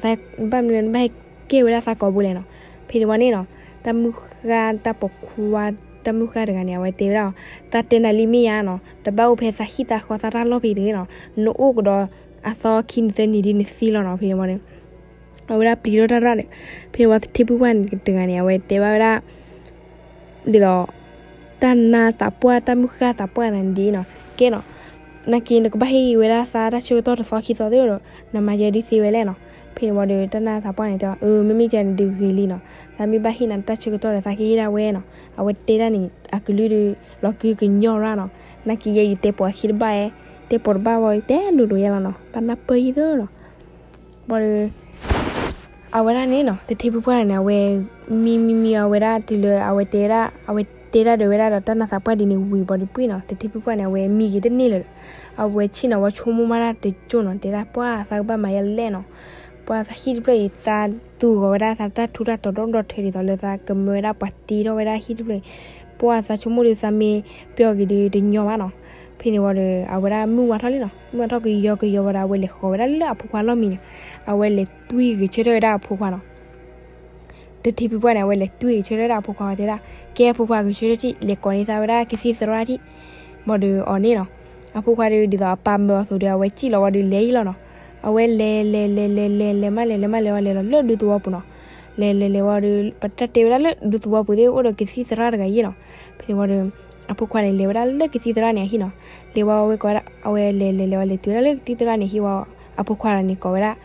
ဘၣ်မနုၤလၢနဘၣ်ဟဲကဲဝဲဒၣ်သးကိးဘိလဲၣ်နီၤ. ဖဲန့ၣ်ဝံၤန့ၣ်နီၤ တၢ်မုၢ်ဃၢ်တၢ်ပိာ်ခွါ တၢ်မုၢ်ဃၢ်တဂၤန့ၣ် အဝဲတဲဝဲဒၣ်အီၤ သးတဲနၤလံမ့ၢ်ယါနီၤ တဘၣ်အိၣ်ဖဲသးဟံၣ်သးဃီသးတၢ်လီၢ်ဖဲတဂ့ၤနီၤ. နအိၣ်ကဒီးအသီခံနံၤသၢနံၤဒ်နသံလီၤနီၤ. ဖဲန့ၣ်ဝံၤန့ၣ် အဝဲဒၣ်ပျံၤထီၣ်တၢ်ရၣ်ဒီး ဖဲန့ၣ်ဝံၤသထ့ဖုပှၢ်န့ၣ်တဂၤန့ၣ် အဝဲတဲဘၣ်ဝဲဒၣ် ဒ်သိး တၢ်နါသးပှၢ် တၢ်မုၢ်ဃၢ်သးပှၢ်န့ၣ်ဒ်အံၤနီၤ ကဲနီၤ နာ်က့နကဘၣ်ဟ့ၣ်ဝဲဒၣ်သးတၢ်ဆၢကတီၢ်တသီခံသီသ့ၣ်ဒီး နမၤယဲဒုးသ့ဝဲလဲၣ်နီၤ. ဖဲန့ၣ်ဝံၤဒီး တၢ်နါသးပှၢ်န့ၣ်တဲအီၤ အၢ မ့မ့ၢ်ကဲန့ၣ်ဒုးဂ့ၤလံနီၤ သးမ့ၢ်ဘၣ်ဟ့ၣ်နၤတၢ်ဆၢကတီၢ်ဒီး သးကဟ့ၣ်ဒၣ်ဝဲနီၤ. အဝဲတဲဒၣ်န့ၣ် အကလုၢ်ဒီး လီၤကုကညီရၣ်နီၤ. နာ်က့ယဲယတဲပိာ်အခံတဘၣ်ဧါ တဲပိာ်တဘၣ်ဝံၤ တဲလိၤလိၤယဲလီၤနီၤ ဘၣ်နၢ်ပၢၢ်ယံၤသ့နီၤ. ဘၣ်ဒီး အဝဲဒၣ်န့ၣ်နီၤ သထ့ဖုပှၢ်န့ၣ် အဝဲ မံမံမံအဝဲဒၣ်တုၤလၢအဝဲတဲဒၣ် အဝဲတဲဒၣ်ဒီးဝဲဒၣ်ဒီးတၢ်နါသးပှၢ်ဒ်န့ၣ်ဝံၤဘၣ်ဒီးပှံၢ်နီၤ သထ့ဖုပှၢ်န့ၣ် အဝဲမံက့ၤတန့ၢ်လၢၤဒီး အဝဲဆ့ၣ်နီၤဝဲဆိကမိၣ်မးတၢ်တကၠိၢ်နီၤ တဲဒၣ်ပှၢ်သးကဘၣ်မၤယဲလဲၣ်နီၤ. ပှၢ်သးဟံၣ်တဖျၢၣ်အံၤ သးသူၣ်ဂီၤဝဲဒၣ်သးတၢ်ထူတၢ်တီၤဒီဒီထၢဒ်သိးလၢသးကမၢဝဲဒၣ်ပှၤတ့ထီၣ်ဝဲဒၣ်ဟံၣ်တဖျၢၣ်အံၤ ပှၢ်သးဆိကမိၣ်ဒီးသးမ့ၢ်ပျီက့ၤဒီးတညီဘၣ်နီၤ. ဖဲန့ၣ်ဝံၤဒီး အဝဲဒၣ်မုၢ်ဝါထီၣ်လံနီၤ မုၢ်ဝါထီၣ်ကယီကယီဝံၤဒီး အဝဲလဲၤဃီၤဝဲဒၣ်လၢအဖိခွါလီၢ်မံန့ၣ် အဝဲလဲၤတွံၢ်ဂဲၤဆၢထၢၣ်ဝဲဒၣ်အဖိခွါနီၤ. သထ့ဖုပှၢ်န့ၣ် အဝဲလဲၤတွံၢ်ဂဲၤဆၢထၢၣ်ဝဲဒၣ်အဖိခွါဝံၤတဲဒၣ် ကဲအဖိခွါဂဲၤဆၢထၢၣ်ထံၣ် လဲၤကိးန့ၢ်သးဝဲဒၣ်ကသံၣ်သရၣ်ထံၣ် ဘၣ်ဒီးအီၤန့ၣ်နီၤ အဖိခွါဒီးဒ်သိးအပၢ်မၢအီၤအသိးဒီး အဝဲစံၣ်လီၤဝံၤဒီးလဲၤယံၤလီၤနီၤ. အဝဲလဲၤလဲၤလဲၤလဲၤလဲၤလဲၤမးလဲၤလဲၤမးလဲၤဝံၤလဲၤလီၤလၢဒူသဝီပူၤနီၤ. လဲၤလဲၤလဲၤဝံၤဒီး ပတၢ်တဲဝဲဒၣ်လၢဒူသဝီပူၤသ့ၣ်အိၣ်ဒီးကသံၣ်သရၣ်တဂၤယံၤနီၤ. ဖဲန့ၣ်ဝံၤဒီး အဖိခွါန့ၣ် လဲၤဝဲဒၣ်လၢကသံၣ်သရၣ်န့ၣ်အဟံၣ်နီၤ. လဲၤဝံၤဝဲကိးဝဲဒၣ် အဝဲလဲၤလဲၤလဲၤဝံၤလဲၤတုၤဝဲဒၣ်လၢကသံၣ်သရၣ်န့ၣ်ဟံၣ်ဝံၤ အဖိခွါတဂၤန့ၣ်ကိးဝဲဒၣ်,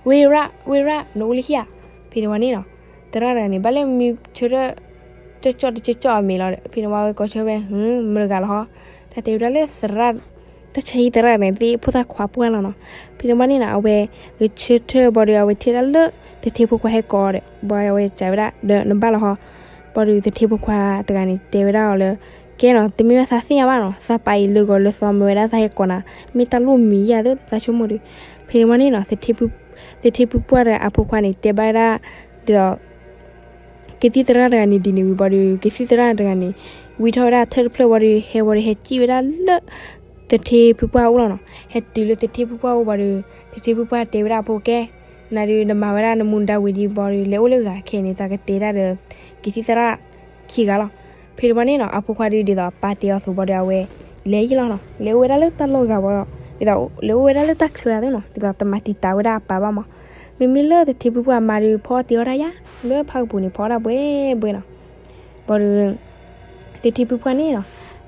ဝ့ၢ်ရၣ် ဝ့ၢ်ရၣ် နအိၣ်လၢဟံၣ်ဧါ. ဖဲန့ၣ်ဝံၤန့ၣ်နီၤ, သရၣ်တဂၤန့ၣ် ဘၣ်လၢမံဆၢထၢၣ် ကၠီၣ်ကၠီၣ်တကၠီၣ်ကၠီၣ်အမဲာ်လီၤဒီး ဖဲန့ၣ်ဝံၤအဝဲကိးဆၢဝဲ မတၤတဂၤလီၤဟီ, တၢ်တဲဝဲဒၣ်လၢသရၣ်, တၢ်ဆါဟံၣ်သရၣ်တဂၤန့ၣ်သ့ၣ် ဖိသၣ်ခွါပှၢ်လီၤနီၤ. ဖဲန့ၣ်ဝံၤန့ၣ်နီၤ အဝဲဂဲၤဆၢထၢၣ်ဘၣ်ဒီး အဝဲထံၣ်ဒၣ်လၢ သထ့ဖိခွါဟဲကိးဒီး ဘၣ်အဝဲစံးဝဲဒၣ်ဒီး နဘၣ်လီၤဟီ. ဘၣ်ဒီးသထ့ဖိခွါတဂၤန့ၣ်တဲဝဲဒၣ်အီၤလၢ ကဲနီၤ တမ့ၢ်ဘၣ်သးသ့ၣ်ညါဘၣ်နီၤ, သးပာ်အံၤလၢဂီၤလၢသီမၢဝဲဒၣ်သးဟဲကိးနၤ, မ့ၢ်တၢ်လိၣ်မံၤယၤသးဆိကမိၣ်ဒီး. ဖဲန့ၣ်ဝံၤန့ၣ်နီၤ သထ့ဖိပှၢ်တဂၤအဖိခွါန့ၣ် တဲဘၣ်ဝဲဒၣ် ဒ်သိး ကသံၣ်သရၣ်တဂၤန့ၣ်ဒ်န့ၣ်ဝံၤဘၣ်ဒီး ကသံၣ်သရၣ်တဂၤန့ၣ် ဝံထီၣ်ဝဲဒၣ်ထၢၣ်တဖျၢၣ်ဘၣ်ဒီး ဟဲဝံၤဒီး ဟဲစံၣ်ဝဲဒၣ်လၢ သထ့ဖုပှၢ်အအိၣ်လီၤနီၤ. ဟဲတုၤလၢသထ့ဖုပှၢ်အအိၣ်ဘၣ်ဒီး သထ့ဖုပှၢ်တဲဝဲဒၣ်အဖိ ကဲ နၤဒီးနမၤဝဲဒၣ်နမူဒါဝံၤဒီး ဘၣ်ဒီးလဲၤအိၣ်လၢဂၤခဲအံၤန့ၣ် သးကတဲတၢ်ဒီး ကသံၣ်သရၣ်ခံဂၤလီၤ. ဖဲန့ၣ်ဝံၤန့ၣ်နီၤ အဖိခွါဒီးဒ်သိးအပၢ်တဲအီၤအသိးဘၣ်ဒီး အဝဲလဲၤယံၤလီၤနီၤ. လဲၤအိၣ်ဝဲဒၣ်လၢတၢ်လီၢ်ဂၤဘၣ်ဒီး ဒ်သိးလဲၤအိၣ်ဝဲဒၣ်လၢတၢ်ချၢအသိးနီၤ, ဒ်သိးတမၤတံာ်တာ်ဝဲဒၣ်အပၢ်ဘၣ်မး. မ့မ့ၢ်လၢသထ့ဖုပှၢ်အမါဒီး ဖီအီၣ်တ့ၤအီၣ်တၢ်ယါ, လၢဖးကပူၤန့ၣ် ဖီအီၣ်တၢ်ဘှဲဘှဲနီၤ. ဘၣ်ဒီး သထ့ဖုပှၢ်န့ၣ်နီၤ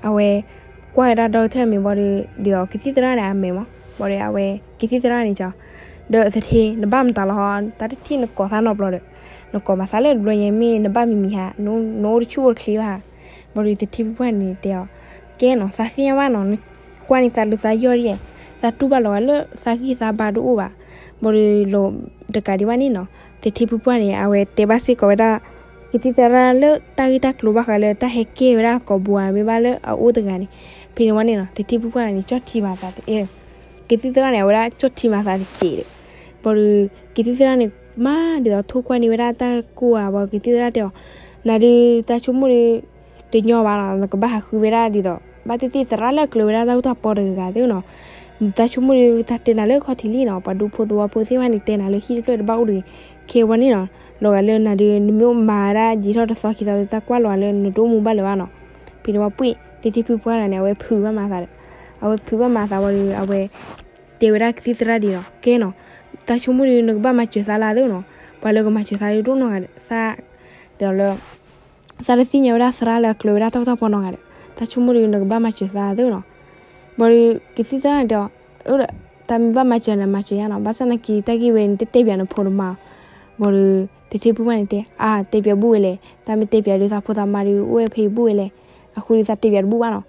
အဝဲကွၢ်ဝဲဒၣ်ဒီကထၢၣ်အမဲာ်ဘၣ်ဒီး ဒ်သိးကသံၣ်သရၣ်န့ၣ်အမဲာ်မး. ဘၣ်ဒီးအဝဲကသံၣ်သရၣ်န့ၣ်ကီး ဒီးသထ့ နဘၣ်မတၤလီၤဟီ, တၢ်တထံၣ်နကိးသးနီတဘျီဒီး နကိးမၤသးလၢတဘျီညါ မ့ၢ်နဘၣ်မံၤမံၤဟါ, နအိၣ်တဆူၣ်အိၣ်တချ့ဘၣ်ဟါ. ဘၣ်ဒီးသထ့ဖုပှၢ်န့ၣ်တဲအီၤ, ကဲနီၤ သးသ့ၣ်ညါဘၣ်နီၤ, နကွၢ်န့ၢ်သးလိၤသးယီၢ်ဒ်ယဲ, သးတူၢ်ဘၣ်လီၤဂာ်လၢသးဂံၢ်သးဘါတအိၣ်ဘၣ်. ဘၣ်ဒီးလီၤတကးဒံးဘၣ်န့ၣ်နီၤ သထ့ဖုပှၢ်န့ၣ် အဝဲတဲဘၣ်စ့ၢ်ကီးဝဲဒၣ် ကသံၣ်သရၣ်လၢတၢ်ဂ့ၢ်တၢ်ကျိၤဘၣ်ဃးလၢတၢ်ဟဲကဲဝဲဒၣ်ကိာ်ဘိဧါ မ့ၢ်ဘၣ်လၢအအိၣ်တဂၤန့ၣ်. ဖဲန့ၣ်ဝံၤန့ၣ်နီၤ သထ့ဖုပှၢ်န့ၣ် ကၠီၣ်ထံမၤသးတအဲၣ်, ကသံၣ်သရၣ်န့ၣ် အဝဲဒၣ်ကၠီၣ်ထံမၤသးတစဲးဒီး ဘၣ်ဒီး ကသံၣ်သရၣ်န့ၣ် မၤဒ်သိးထိၣ်ကွၢ်န့ၢ်ဝဲဒၣ်တၢ်ကိၢ်ဧါ, ဘၣ်ကသံၣ်သရၣ်တဲအီၤ, နၤဒုးသးဆိကမိၣ်ဒီး တညီဘၣ်နီၤ, နကဘၣ်ဟးဃုဝဲဒၣ်ဒ်သိး ဘၣ်သ့ၣ်သ့ၣ်သရၣ်လၢအကျၢၤဝဲဒၣ်တၢ်ဂီၢ်တၢ်ပီတဂၤဂၤသ့နီၤ. နတၢ်ဆိကမိၣ်ဒီးတၢ်တဲနၤလၢခီၣ်ထံးလံနီၤ, ပှၤဒူဖိသဝီဖိသ့ၣ်တဖၣ်န့ၣ် တဲနၤလၢဟံၣ်တဖျၢၣ်တဘၣ်အိၣ်တဂ့ၤ. ခဲအံၤဝံၤန့ၣ်နီၤ လီၤဂာ်လၢနၤဒုး နမ့ၢ်အိၣ်မၤဝဲဒၣ်ယံာ်ထီၣ်တသီခံသီဒီး သးကွၢ်လီၤဂာ်လၢနတအိၣ်မူဘၣ်လၢၤဘၣ်နီၤ. ဖဲန့ၣ်ဝံၤပှ့ၢ် သထ့ဖုပှၢ်တဂၤန့ၣ် အဝဲဖုးဘၣ်မၤသးဒီး အဝဲဖုးဘၣ်မၤသးဝံၤဒီး အဝဲတဲဝဲဒၣ်ကသံၣ်သရၣ်ဒ်နီၤ, ကဲနီၤ သးဆိကမိၣ်ဒီး နကဘၣ်မၤစၢၤသးလၢသ့နီၤ, ပှၤလၢကမၤစၢၤသးဒ်တအိၣ်နီတဂၤဒီး သး ဒ်သိးလၢ သးတသ့ၣ်ညါဝဲဒၣ်သရၣ်လၢအကျၢၤဝဲဒၣ်တၢ်ဂီၢ်တၢ်ပီနီတဂၤဒီး သးဆိကမိၣ်ဒီး နကဘၣ်မၤစၢၤသးသ့နီၤ. ဘၣ်ဒီး ကသံၣ်သရၣ်န့ၣ်တဲအီၤ, တၢ်မ့ၢ်ဘၣ်မၤစၢၤန့ၣ် မၤစၢၤယါနီၤ, ဘၣ်ဆၣ်သနာ်က့ တၢ်ဂ့ၢ်ဝဲန့ၣ် တတဲပၠးနဖိနမါ. ဘၣ်ဒီး သထ့ဖုပှၢ်န့ၣ်တဲ အါ တဲပၠးဘူၣ်ဝဲလဲၣ်, တၢ်မ့ၢ်တဲပၠးဒီး သးဖိသးမါဒီး အိၣ်ဝဲဖဲအံၤဘူၣ်ဝဲလဲၣ်, အဃိဒီးသးတဲပၠးတဘူၣ်ဘၣ်နီၤ.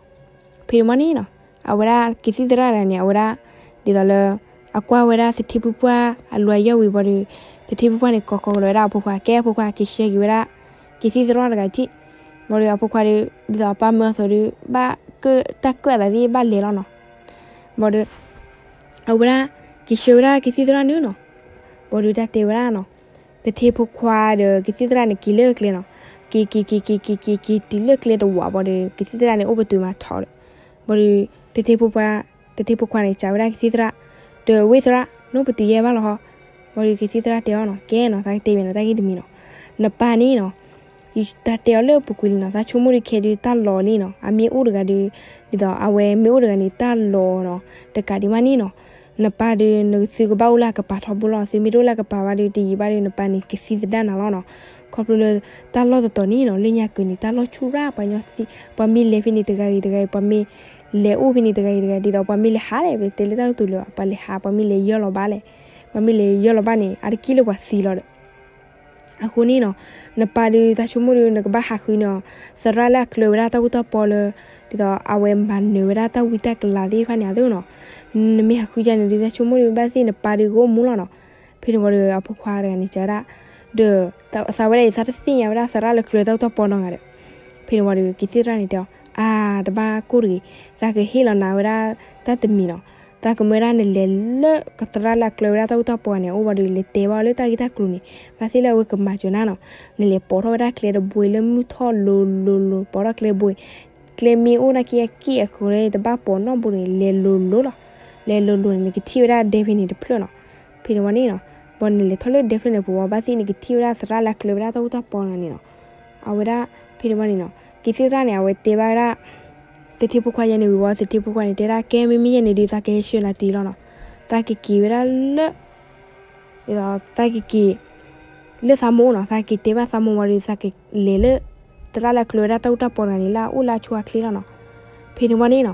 ဖဲန့ၣ်ဝံၤန့ၣ်နီၤ အဝဲဒၣ်ကသံၣ်သရၣ်တဂၤန့ၣ် အဝဲဒၣ် ဒ်သိးလၢ အကွၢ်ဝဲဒၣ်သထ့ဖုပှၢ်အလွဲၢ်ယီၢ်ဝံၤဘၣ်ဒီး သထ့ဖုပှၢ်န့ၣ် ကိးကိးကဒီးဝဲဒၣ်အဖိခွါ, ကဲအဖိခွါ က့ၤဆှၢက့ၤဝဲဒၣ် ကသံၣ်သရၣ်တဂၤထံၣ်. ဘၣ်ဒီးအဖိခွါဒီး ဒ်သိးအပၢ်မၢအသိးဒီး ဘၣ်ကၢၣ်တၢ်ကၢၣ်အသးသ့ၣ် ဘၣ်လဲၤလီၤနီၤ. ဘၣ်ဒီး အဝဲဒၣ် က့ၤဆှၢဝဲဒၣ်ကသံၣ်သရၣ်န့ၣ်နီၤ. ဘၣ်ဒီးတၢ်တဲဝဲဒၣ်နီၤ သထ့ဖိခွါဒီးကသံၣ်သရၣ်န့ၣ် က့ၤလၢကျဲနီၤ. က့ၤ က့ၤ က့ၤ က့ၤ က့ၤ က့ၤ က့ၤတုၤလၢကျဲတဝးဘၣ်ဒီး ကသံၣ်သရၣ်န့ၣ် အိၣ်ပတုာ်မၤထီဒီး ဘၣ်ဒီး သထ့ဖိခွါ သထ့ဖိခွါန့ၣ် စံးဝဲဒၣ်ကသံၣ်သရၣ် ဒီးဝ့ၢ်သရၣ် နအိၣ်ပတုာ်ယဲဘၣ်လီၤဟီ. ဘၣ်ဒီးကသံၣ်သရၣ်တဲအီၤနီၤ ကဲနီၤ သးကတဲပၠးနၤတၢ်ဂ့ၢ်တမံၤနီၤ. နပၢ်န့ၣ်နီၤ တၢ်တဲအီၤလၢပူၤကွံာ်လံနီၤ, သးဆိကမိၣ်ဒီးခဲဒုးတၢ်လီၤလံနီၤ, အမ့ၢ်အိၣ်တဂၤဒီး ဒ်သိးအဝဲမ့ၢ်အိၣ်တဂၤန့ၣ် တၢ်လီၤနီၤ, တကးဒံးမးန့ၣ်နီၤ, နပၢ်ဒီး နသုကဘၣ်အိၣ်လၢအကပၤထီဘိလီၤ, သုမ့ၢ်တအိၣ်လၢအကပၤဘၣ်ဒီး တယံာ်ဘၣ်ဒီး နပၢ်န့ၣ် ကသံသဒၣ်နၤလီၤနီၤ. ခီဖျိလၢ တၢ်လီၢ်တတီၤန့ၣ်နီၤ လၢညါကုာ်န့ၣ် တၢ်လီၢ်ဆူၣ်ရၣ် ပှၤညီသံ, ပှၤမ့ၢ်လဲၤဖဲန့ၣ်တဂၤဂ့ၤတဂၤအံၤ, ပှၤမ့ၢ်လဲၤအိၣ်ဖဲန့ၣ်တဂၤဂ့ၤတဂၤအံၤ, ဒ်သိးပှၤမ့ၢ်လဲၤဟးလဲၣ် ပတဲလၢတၢ်ကတိၤလၢၤဘၣ်, ပှၤလဲၤဟး ပှၤမ့ၢ်လဲၤယၢၢ်လီၤဘၣ်လဲၣ်, ပှၤမ့ၢ်လဲၤယၢၢ်လီၤဘၣ်န့ၣ် အါတက့ၢ်လၢပှၤသံလီၤဒီး အဃိန့ၣ်နီၤ, နပၢ်ဒီး သးဆိကမိၣ်ဒီး နကဘၣ်ဟးဃုန့ၣ်နီၤ, သရၣ်လၢအကျၢၤဝဲဒၣ်တၢ်ဂီၢ်တၢ်ပီလၢ ဒ်သိးအဝဲမၤနၢၤဝဲဒၣ်တၢ်ဝံတၢ်ကလၤသ့ၣ်တဖၣ်န့ၣ် အသိးနီၤ. နမ့ၢ်ဟးဃုကန့ၣ်ဒီး သးဆိကမိၣ်ဒီး ဘၣ်သ့ၣ်နပၢ်ဒီးကအိၣ်မူလီၤနီၤ. ဖဲန့ၣ်ဝံၤဒီး အဖိခွါတဂၤန့ၣ် စံးဝဲဒၣ်, ဒီး သးဝဲဒၣ်အံၤ သးတသ့ၣ်ညါဝဲဒၣ်သရၣ်လၢကျၢၤတၢ်ဂီၢ်တၢ်ပီနီတဂၤဒီး ဖဲန့ၣ်ဝံၤဒီး ကသံၣ်သရၣ်န့ၣ်တဲအီၤ, အါ တဘၣ်ကိၢ်တဂ့ၤ, သးကဟ့ၣ်လီၤနၤဝဲဒၣ်တၢ်တမံၤနီၤ. သးကမၢဝဲဒၣ်နလဲၤလၢကသရၣ်လၢအကျၢၤဝဲဒၣ်တၢ်ဂီၢ်တၢ်ပီန့ၣ် အအိၣ်ဘၣ်ဒီး လဲၤတဲဘၣ်အီၤလၢတၢ်ဂ့ၢ်တၢ်ကျိၤန့ၣ် ဘၣ်သ့ၣ်လၢအဝဲကမၤစၢၤနၤနီၤ. နလဲၤပိာ်ထီၣ်ဝဲဒၣ်ကျဲတဘိလၢမုၢ်ထီၣ်လိၤလိၤလိၤ, ပိာ်ထီၣ်ကျဲဘိ, ကျဲမ့ၢ်အိၣ်နာ်က့အက့ၢ်အခိၣ်န့ၣ် တဘၣ်ပိာ်နီတဘိန့ၣ် လဲၤလိၤလိၤလီၤ. လဲၤလိၤလိၤန့ၣ် နကထံၣ်ဝဲဒၣ်ဒဲဖဲန့ၣ်တဖျၢၣ်နီၤ. ဖဲန့ၣ်ဝံၤန့ၣ်နီၤ, ဘၣ်နလဲၤထီၣ်လၢဒဲဖျၢၣ်န့ၣ်ပူၤဝံၤ ဘၣ်သ့ၣ်နကထံၣ်ဝဲဒၣ်သရၣ်လၢအကျၢၤဝဲဒၣ်တၢ်ဂီၢ်တၢ်ပီန့ၣ်နီၤ. အဝဲဒၣ် ဖဲန့ၣ်ဝံၤန့ၣ်နီၤ, ကသံၣ်သရၣ်န့ၣ် အဝဲတဲဘၣ်ဝဲဒၣ် သထ့ဖိခွါယဲန့ၣ်ဝံၤဝံၤ သထ့ဖိခွါန့ၣ် တဲဒၣ် ကဲ မ့မ့ၢ်ယဲန့ၣ်ဒီး သးကဟဲဆှၢနၤတုၤလီၤနီၤ. သးကက့ၤဝဲဒၣ်လၢ ဒ်သိးသးကက့ၤ လၢသးမိၢ်နီၤ, သးကက့ၤတဲဘၣ်သးမိၢ်ဝံၤဒီး သးကလဲၤလၢ သရၣ်လၢအကျၢၤဝဲဒၣ်တၢ်ဂီၢ်တၢ်ပီတဂၤန့ၣ် လၢအအိၣ်လၢအဆိအချ့လီၤနီၤ. ဖဲန့ၣ်ဝံၤန့ၣ်နီၤ,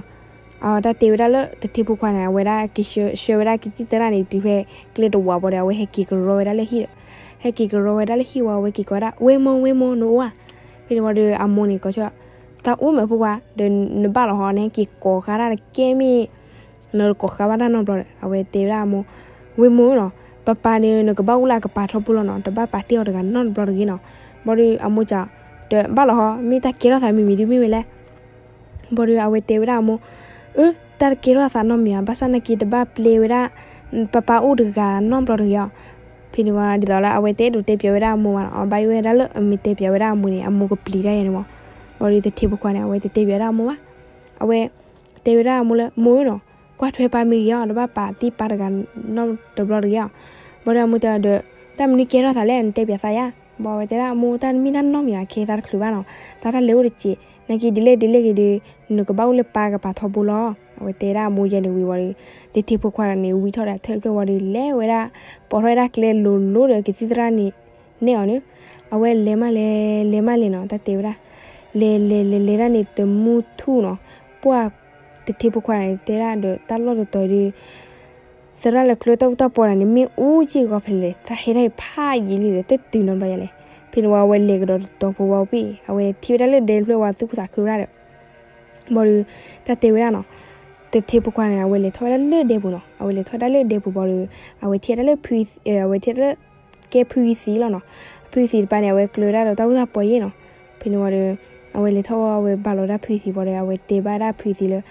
အတၢ်တဲဝဲဒၣ်လၢ သထ့ဖိခွါန့ၣ် အဝဲဒၣ်က့ၤဆှၢဝဲဒၣ်ကသံၣ်သရၣ်န့ၣ် တုၤဖဲကျဲတဝးဘၣ်ဒီး အဝဲဟဲက့ၤကရီဝဲဒၣ်လၢဟံၣ်ဒီး, ဟဲက့ၤကရီဝဲဒၣ်လၢဟံၣ်ဝံၤ အဝဲက့ၤကိးဝဲဒၣ် ဝ့ၢ်မိၢ် ဝ့ၢ်မိၢ် နအိၣ်ဧါ. ဖဲန့ၣ်ဝံၤဒီး အမိၢ်န့ၣ်ကိးဆၢ, တၢ်အိၣ်မ့ၢ်ဖိခွါ, ဒီးနဘၣ်လီၤဟီ နဟဲက့ၤကိးဃါတၢ်တကဲမ့ၢ် နတကိးဃါဘၣ်တၢ်နီတဘျီဒီး အဝဲတဲဝဲဒၣ်အမိၢ်, ဝ့ၢ်မိၢ်နီၤ, ပပၢ်န့ၣ် နကဘၣ်အိၣ်လၢအကပၤထီဘိလီၤနီၤ, တဘၣ်ပာ်တ့ၢ်အီၤတဂၤနီတဘျီတဂ့ၤနီၤ. ဘၣ်ဒီးအမိၢ်စံး, ဒီးဘၣ်လီၤဟီ မ့ၢ်တၢ်ကဲထီၣ်သးမံၤမံၤဒုမ့ၢ်ဝဲလဲၣ်. ဘၣ်ဒီးအဝဲတဲဝဲဒၣ်အမိၢ်, အၢ တၢ်တကဲထီၣ်သးနီတမံၤဧါ, ဘၣ်ဆၣ်နာ်က့တဘၣ်ပျဲဝဲဒၣ် ပပၢ်အိၣ်တဂၤနီတဘျီတဂ့ၤအီၤ. ဖဲန့ၣ်ဝံၤဒ်သိးလၢအဝဲတအဲၣ်ဒိးတဲပၠးဝဲဒၣ်အမိၢ်ဘၣ်နီၤ, အဘၣ်ယိၣ်ဝဲဒၣ်လၢအမ့ၢ်တဲပၠးဝဲဒၣ်အမိၢ်န့ၣ် အမိၢ်ကပျံၤတၢ်ယဲန့ၣ်မး. ဘၣ်ဒီးသထ့ဖိခွါန့ၣ် အဝဲတတဲပၠးဝဲဒၣ်အမိၢ်ဘၣ်. အဝဲတဲဝဲဒၣ်အမိၢ်လၢ မိၢ်ဧၢနီၤ, ကွၢ်ထွဲပၢ်မ့ၢ်ဂ့ၤအီၤ, တဘၣ်ပာ်တ့ၢ်ပၢ်တဂၤနီတဘျီတဂ့ၤအီၤ. ဘၣ်ဒီးအမိၢ်တဲဒီး တၢ်မနုၤကဲထီၣ်သးလဲၣ် နတဲပၠးသးယါ. ဘၣ်အဝဲတဲဒၣ်အမိၢ် တၢ်တမ့ၢ်တၢ်နီတမံၤဘၣ်, ခဲသးတချုးဘၣ်နီၤ, သးတၢ်လဲၤအိၣ်တစဲး, နာ်က့ဒ်လဲၣ်ဒ်လဲၣ်ဂ့ၤဒီး နကဘၣ်အိၣ်လၢပၢ်ကပၤထီဘိလီၤ. အဝဲတဲဒၣ်အမိၢ်ယဲန့ၣ်ဝံၤဝံၤဒီး သထ့ဖိခွါန့ၣ် ဝံထီၣ်ဒီးအထၢၣ်တဖျၢၣ်ဝံၤဒီး လဲၤဝဲဒၣ် ပိာ်ထီၣ်ဝဲဒၣ်ကျဲလိၤလိၤဒီးကသံၣ်သရၣ်န့ၣ် နဲၣ်အီၤန့ၣ်, အဝဲလဲၤမးလဲၤ လဲၤမးလဲၤနီၤ, တၢ်တဲဝဲဒၣ် လဲၤလဲၤလဲၤလဲၤဒၣ်န့ၣ် တမူထူၣ်နီၤ, ပှၢ်သထ့ဖိခွါန့ၣ်တဲဒၣ်ဒီးတၢ်လီၢ်တတီၤဒီး သရၣ်လၢကျၢၤတၢ်အူတၢ်ပီန့ၣ် မ့ၢ်အိၣ်က့ၢ်ဂီၤဖဲလဲၣ်, သးဟဲဒၣ်အံၤဖးယံာ်လံဒီး တတုၤနီတဘျီယါလဲၣ်. ဖဲန့ၣ်ဝံၤအဝဲလဲၤကဒီးတတီၤဖိဝံၤပှ့ၢ် အဝဲထံၣ်ဝဲဒၣ်လၢဒဲတဖျၢၣ်ဝံၤ သူၣ်ခုသးခုဝဲဒၣ်ဒီး ဘၣ်ဒီး တၢ်တဲဝဲဒၣ်နီၤ, သထ့ဖိခွါန့ၣ် အဝဲလဲၤထီၣ်ဝဲဒၣ်လၢဒဲပူၤနီၤ, အဝဲလဲၤထီၣ်ဝဲဒၣ်လၢဒဲပူၤဘၣ်ဒီး အဝဲထံၣ်ဝဲဒၣ်လၢ အဝဲထံၣ်ဝဲဒၣ်လၢ ကဲဖုယသံလီၤနီၤ. ဖုယသံတပၤန့ၣ် အဝဲကျၢၤဒၣ်ဒီးတၢ်အိၣ်တၢ်ပီယဲၢ်နီၤ. ဖဲန့ၣ်ဝံၤဒီး အဝဲလဲၤထီၣ်ဝံၤ အဝဲဘၣ်လီၤဒၣ်ဖုယသံဘၣ်ဒီး အဝဲတဲဘၣ်ဒၣ်ဖုယသံလၢ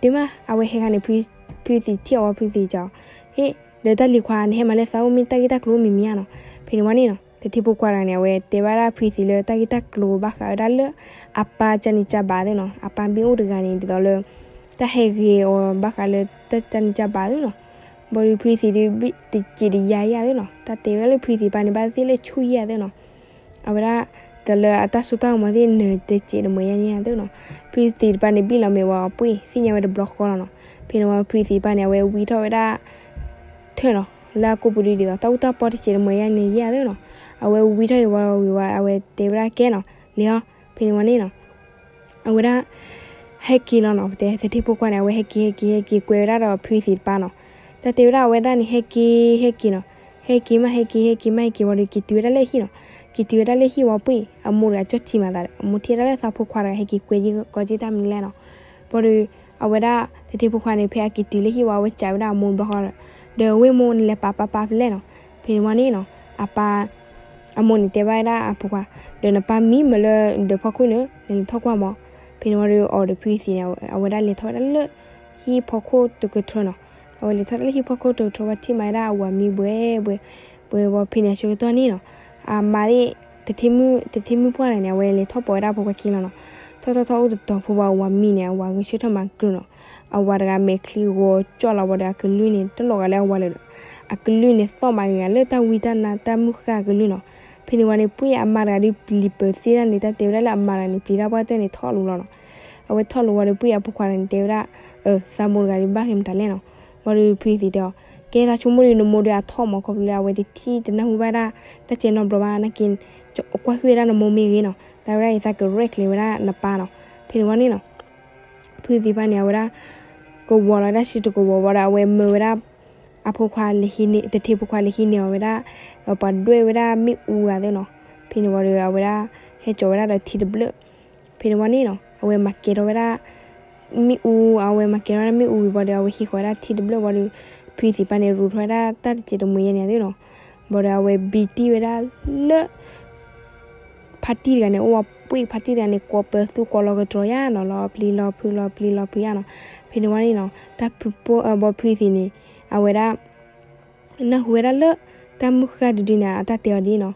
တုၤမး အဝဲဟဲခါန့ၣ် ဖုယသံထံၣ်အီၤဝံၤ ဖုယသံစံး, ဟ့ၣ် ဒီးတၢ်လံၤခွါနဟဲမးလၢသးအိၣ်မ့ၢ်တၢ်ဂ့ၢ်တၢ်ကျိၤမံၤမံၤဧါနီၤ. ဖဲန့ၣ်ဝံၤန့ၣ်နီၤ သထ့ဖိခွါတဂၤန့ၣ် အဝဲတဲဘၣ်ဒၣ်ဖုယသံလၢတၢ်ဂ့ၢ်တၢ်ကျိၤဘၣ်ဃးဝဲဒၣ်လၢ အပၢ်ကန့ၣ်ကဘၣ်သ့နီၤ, အပၢ်မ့ၢ်အိၣ်တဂၤန့ၣ် ဒ်သိးလၢ တၢ်ဟဲဂ့ၤအီၤဘၣ်ဃးလၢတၢ်ကန့ၣ်ကဘၣ်သ့နီၤ. ဘၣ်ဒီးဖုယသံဒုးဘံၣ်တစဲးတယါယါသ့နီၤ, တၢ်တဲဝဲဒၣ်လၢဖုယသံပၤန့ၣ် ဘၣ်သ့ၣ်လၢဆူၣ်ယါသ့နီၤ. အဝဲဒၣ် တလၢအတၢ်စိတၢ်ကမီၤသ့ၣ် နၢၤတစဲးတမၢၤယါန့ၣ်သ့နီၤ. ဖုယသံတပၤန့ၣ် ဘံၣ်လီၤမဲာ်ဝံၤအပှ့ၢ် သ့ၣ်ညါဝဲတဘျီဃီလီၤနီၤ. ဖဲန့ၣ်ဝံၤဖုယသံတပၤန့ၣ် အဝဲဝံထီၣ်ဝဲဒၣ် ထၢၣ်နီၤ လၢအကိာ်ပူၤဒုးဒ်သိး တၢ်အူတၢ်ပီတစဲးတမၢၤယါန့ၣ်ယါသ့နီၤ. အဝဲဝံထီၣ်အံၤဝံၤဝံၤ အဝဲတဲဝဲဒၣ်ကဲနီၤ လံၤအီၤ. ဖဲန့ၣ်ဝံၤန့ၣ်နီၤ အဝဲဒၣ် ဟဲက့ၤလီၤနီၤ, ပတဲသထ့ဖိခွါန့ၣ် အဝဲဟဲက့ၤ ဟဲက့ၤ ဟဲက့ၤကွဲဝဲဒၣ်ဒီးဖုယသံတပၤနီၤ. တၢ်တဲဝဲဒၣ်အဝဲဒၣ်န့ၣ် ဟဲက့ၤ ဟဲက့ၤနီၤ, ဟဲက့ၤမး ဟဲက့ၤ ဟဲက့ၤမး ဟဲက့ၤဝံၤဒီး က့ၤတုၤဝဲဒၣ်လၢဟံၣ်နီၤ. က့ၤတုၤဝဲဒၣ်လၢဟံၣ်ဝံၤပှ့ၢ် အမိၢ်တဂၤကၠီၣ်ထံမးသးဒီး အမိၢ်ထံၣ်ဝဲဒၣ်လၢသးဖိခွါတဂၤ ဟဲက့ၤကွဲကီက့ၤတၢ်မနုၤလဲၣ်နီၤ. ဘၣ်ဒီး အဝဲဒၣ် သထ့ဖိခွါန့ၣ် ဖဲအက့ၤတုၤလၢဟံၣ်ဝံၤ အဝဲစံးဝဲဒၣ်အမိၢ်ဘျီဃီဒီး ဒီးဝ့ၢ်မိၢ် နလဲၤပာ်ပၢ်ပၢ်ဖဲလဲၣ်နီၤ. ဖဲန့ၣ်ဝံၤန့ၣ်နီၤ အပၢ် အမိၢ်န့ၣ်တဲဘၣ်ဝဲဒၣ်အဖိခွါ, ဒီးနပၢ်မံမၢလၢဒၢးဖီခိၣ်န့ၣ် နလဲၤထီၣ်ကွၢ်မး. ဖဲန့ၣ်ဝံၤဒီးအီၤဒီးဖုယသံန့ၣ် အဝဲဒၣ်လဲၤထီၣ်ဝဲဒၣ်လၢ ဟံၣ်ဖီခိၣ်တကထၢနီၤ. အဝဲလဲၤထီၣ်ဝဲဒၣ်လၢဟံၣ်ဖီခိၣ်တကထၢဝံၤ ထံၣ်မးဝဲဒၣ်အဝၤမံဘှဲဘှဲ ဘှဲဝံၤဖဲန့ၣ်အဆၢကတီၢ်န့ၣ်နီၤ အမါသ့ၣ် သထ့မုၣ်ပှၢ်တဂၤန့ၣ် အဝဲလဲၤထီၣ်ပိာ်ဝဲဒၣ်အဖိခွါခံလီၤနီၤ. ထီၣ်ထီၣ်ထီၣ်အိၣ်တတီၤဖိဝံၤ အဝၤမံန့ၣ် အဝၤဂဲၤဆၢထၢၣ်မၤကရၢၢ်နီၤ. အဝၤတဂၤမဲာ်ချံဂီၤကၠီၣ်လီၤဝံၤဒီး အကလုၢ်န့ၣ် တလီၤဂာ်လၢအဝၤလၢာ်ဒီး အကလုၢ်န့ၣ်သီၣ်မးဂ့ၤဂ့ၤလၢတၢ်ဝံတၢ်နါတၢ်မုၢ်ဃၢ်အကလုၢ်နီၤ. ဖဲန့ၣ်ဝံၤန့ၣ် ပှ့ၢ်အမါတဂၤဒုးပျံၤပၢၤသ့ဒၣ်န့ၣ် တၢ်တဲဝဲဒၣ်လၢအမါတဂၤန့ၣ် ပျံၤတၢ်ပှၢ်တၢၢ်န့ၣ်ထီၣ်လိၤလီၤနီၤ. အဝဲထီၣ်လိၤဝံၤဒီး ပှ့ၢ်အဖိခွါတဂၤန့ၣ်တဲဝဲဒၣ် သးမိၢ်တဂၤဒုးဘၣ်ဂ့ၤမတၤလဲၣ်နီၤ. ဝံၤဒီးဖုယသံတဲအီၤ ကဲသးဆိကမိၣ်ဒီး နမိၢ်ဒုးအထီၣ်မး ခီဖျိလၢအဝဲတထံၣ်တနၢ်ဟူဘၣ်ဒၣ် တၢ်ကဲနီတဘျီဘၣ် နာ်က့ ကွၢ်ဟုၣ်ဝဲဒၣ်နမိၢ်မ့ၢ်ဂ့ၤနီၤ သးဝဲဒၣ်အံၤ သးကရဲၣ်ကျဲၤဝဲဒၣ်နပၢ်နီၤ. ဖဲန့ၣ်ဝံၤန့ၣ်နီၤ ဖုယသံတပၤန့ၣ် အဝဲဒၣ် ကဝီၤလီၤဝဲဒၣ်စံတကဝီၤဝံၤဒီး အဝဲမၢဝဲဒၣ် အဖိခွါလၢဟံးန့ၢ် သထ့ဖိခွါလၢဟံးန့ၢ်အီၤဝဲဒၣ် ပှၤဒွဲၣ်ဝဲဒၣ်မ့ၣ်အူဂၤသ့နီၤ. ဖဲန့ၣ်ဝံၤဒီး အဝဲဒၣ် ဟဲကၠီၤဝဲဒၣ်ဒီးထံတဘျၢၣ်. ဖဲန့ၣ်ဝံၤန့ၣ်နီၤ အဝဲမၤကဲထီၣ်ဝဲဒၣ် မ့ၣ်အူ အဝဲမၤကဲထီၣ်ဝဲဒၣ်မ့ၣ်အူဝံၤဘၣ်ဒီး အဝဲဟံးဃီၤဝဲဒၣ်ထံတဘျၢၣ်ဝံၤဒီး ဖုယသံတပၤန့ၣ် ရူးထီၣ်ဝဲဒၣ်တၢ်တစဲးတမှဲၤယဲၢ်န့ၣ်သ့နီၤ. ဘၣ်ဒီးအဝဲဘံတံၢ်ဝဲဒၣ်လၢ ဖါတံၢ်တဂၤန့ၣ် အိၣ်ဝဲပှ့ၢ် ဖါတံၢ်တဂၤန့ၣ် ကိးပၢၤသူၣ်ကိးလီၤကတြီၤယါနီၤ လီၤပျံၤလီၤဖုး လီၤပျံၤလီၤဖုးယါနီၤ. ဖဲန့ၣ်ဝံၤန့ၣ်နီၤ တၢ်ဖု ဘီဖုယသံန့ၣ် အဝဲဒၣ် နၢ်ဟူဝဲဒၣ်လၢ တၢ်မုၢ်ဃၢ်ဒုဒုန့ၣ် အတၢ်တဲအီၤဒ်နီၤ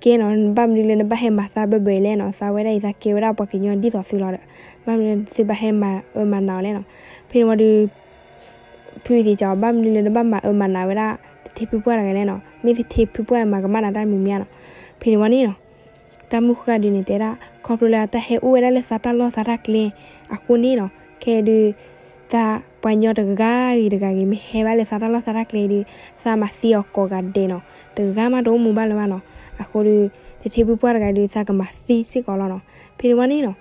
ကဲနီၤ ဘၣ်မနုၤလၢနဘၣ်ဟဲမၤသးဘၢဘၢအံၤလဲၣ်နီၤ သးဝဲဒၣ်အံၤ သးကဲဝဲဒၣ်ပှၤကညီဒ်သိးသုလီၤဒီး ဘၣ်မနုၤသုဘၣ်ဟဲမၤအၢမၤနးအီၤလဲၣ်နီၤ. ဖဲန့ၣ်ဝံၤဒီး ဖုယသံစံး ဘၣ်မနုၤလၢနဘၣ်မၤအၢမၤနးဝဲဒၣ် သထ့ဖုပှၢ်တဂၤလဲၣ်နီၤ မ့ၢ်သထ့ဖုပှၢ်မၤကမၣ်နၤတၢ်မံၤမံၤဧါနီၤ. ဖဲန့ၣ်ဝံၤန့ၣ်နီၤ တၢ်မုၢ်ဃၢ်ဒုန့ၣ်တဲဒၣ် ခီဖျိလၢအတၢ်ဟဲအိၣ်ဝဲဒၣ်လၢသးတၢ်လီၢ်သးတၢ်ကျဲ အဃိန့ၣ်နီၤ ခဲဒု သးပှၤကညီတဂၤဂ့ၤတဂၤဂ့ၤ မ့ၢ်ဟဲဘၣ်လၢသးတၢ်လီၢ်သးတၢ်ကျဲဒု သးမၤသံအီၤကိးဂၤဒဲးနီၤ တဂၤမးတအိၣ်မူဘၣ်လၢၤဘၣ်နီၤ. အဃိဒီး သထ့ဖုပှၢ်တဂၤဒု သးကမၤသံစ့ၢ်ကီးလီၤနီၤ. ဖဲန့ၣ်ဝံၤန့ၣ်နီၤ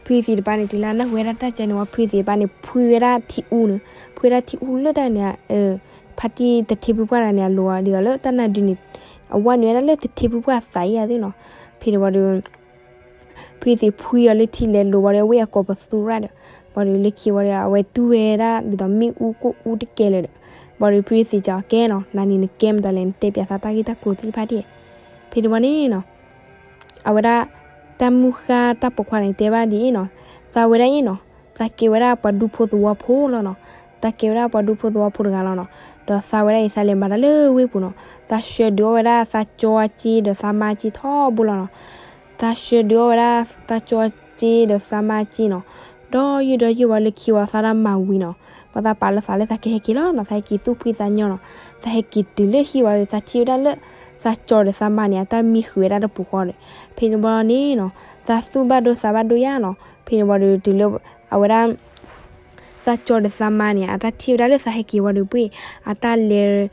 ဖုယသံၣ်တပၤန့ၣ် တုၤလၢအနၢ်ဟူဝဲဒၣ်တၢ်ကဲန့ၣ်ဝံၤ ဖုယသံၣ်တပၤန့ၣ် ဖှံဝဲဒၣ်ထံအူန့ၣ်, ဖှံဝဲဒၣ်ထံအူလၢတၢ်န့ၣ်, ဖါတံၢ်သထ့ဖုပှၢ်တဂၤန့ၣ် အလိၤအီၤ ဒ်သိးလၢတၢ်နါဒုန့ၣ် အဝဲနုာ်ဝဲဒၣ်လၢသထ့ဖုပှၢ်သးအံၤအသ့ၣ်နီၤ. ဖဲန့ၣ်ဝံၤဒီး ဖုယသံၣ်ဖှံအီၤလၢထံလဲၤလိၤဝံၤဒီး အဝဲအကိာ်ပသူရၣ်ဒီး, ဝံၤဒီးလၢခံဝံၤဒီး အဝဲတူၢ်ဝဲဒၣ်ဒ်သိးမ့ၣ်အူကိၣ်အူတကဲလၢာ်ဒီး, ဝံၤဒီးဖုယသံၣ်စံးအီၤ ကဲနီၤ, နၤန့ၣ်နကဲမတၤလဲၣ်, နတဲပၠးသးတၢ်ဂ့ၢ်တၢ်ကျိၤသ့ၣ်တဖၣ်ဒ်, ဖဲန့ၣ်ဝံၤန့ၣ်နီၤ အဝဲဒၣ် တၢ်မုၢ်ဃၢ်တၢ်ပိာ်ခွါန့ၣ် တဲဘၣ်ဒ်အံၤနီၤ, သးဝဲဒၣ်အံၤနီၤ, သးကဲဝဲဒၣ်ပှၤဒူဖိသဝီဖိလီၤနီၤ, သးကဲဝဲဒၣ်ပှၤဒူဖိသဝီဖိတဂၤလီၤနီၤ, ဒီးသးဝဲဒၣ်အံၤ သးလဲၤမၤတၢ်လၢဝ့ၢ်ပူၤနီၤ, သးဆှၢဒုးအီၣ်ဝဲဒၣ်သးကၠီအစ့ဒီးသးမါစ့ထီဘိလီၤနီၤ, သးဆှၢဒုးအီၣ်ဝဲဒၣ်သးကၠီအစ့ဒီးသးမါစ့နီၤ, ဒီးယုၢ်ဒီးယုၢ်ဝံၤလၢခံဝံၤ သးတၢ်မၤဝံၤနီၤ, ပှၤသးပာ်လၢသးလၢသးကဟဲက့ၤလီၤနီၤ, သးဟဲက့ၤသူၣ်ဖှံသးညီနီၤ, သးဟဲက့ၤတုၤလၢဟံၣ်ဝံၤဒီး သးထံၣ်ဝဲဒၣ်လၢ သးကၠီဒီးသးမါန့ၣ် အတၢ်မံဃုာ်ဝဲဒၣ်တပူၤဃီဒီး, ဖဲန့ၣ်ဘီန့ၣ်နီၤ, သးသူၣ်ဘၣ်ဒိသးဘၣ်ဒိယါနီၤ, ဖဲန့ၣ်ဘီဒီးတုၤလၢ အဝဲဒၣ် သးကၠီဒီးသးမါန့ၣ် အတၢ်ထံၣ်ဝဲဒၣ်လၢသးဟဲက့ၤဝံၤဒီးပှ့ၢ်, အတၢ်လဲၤ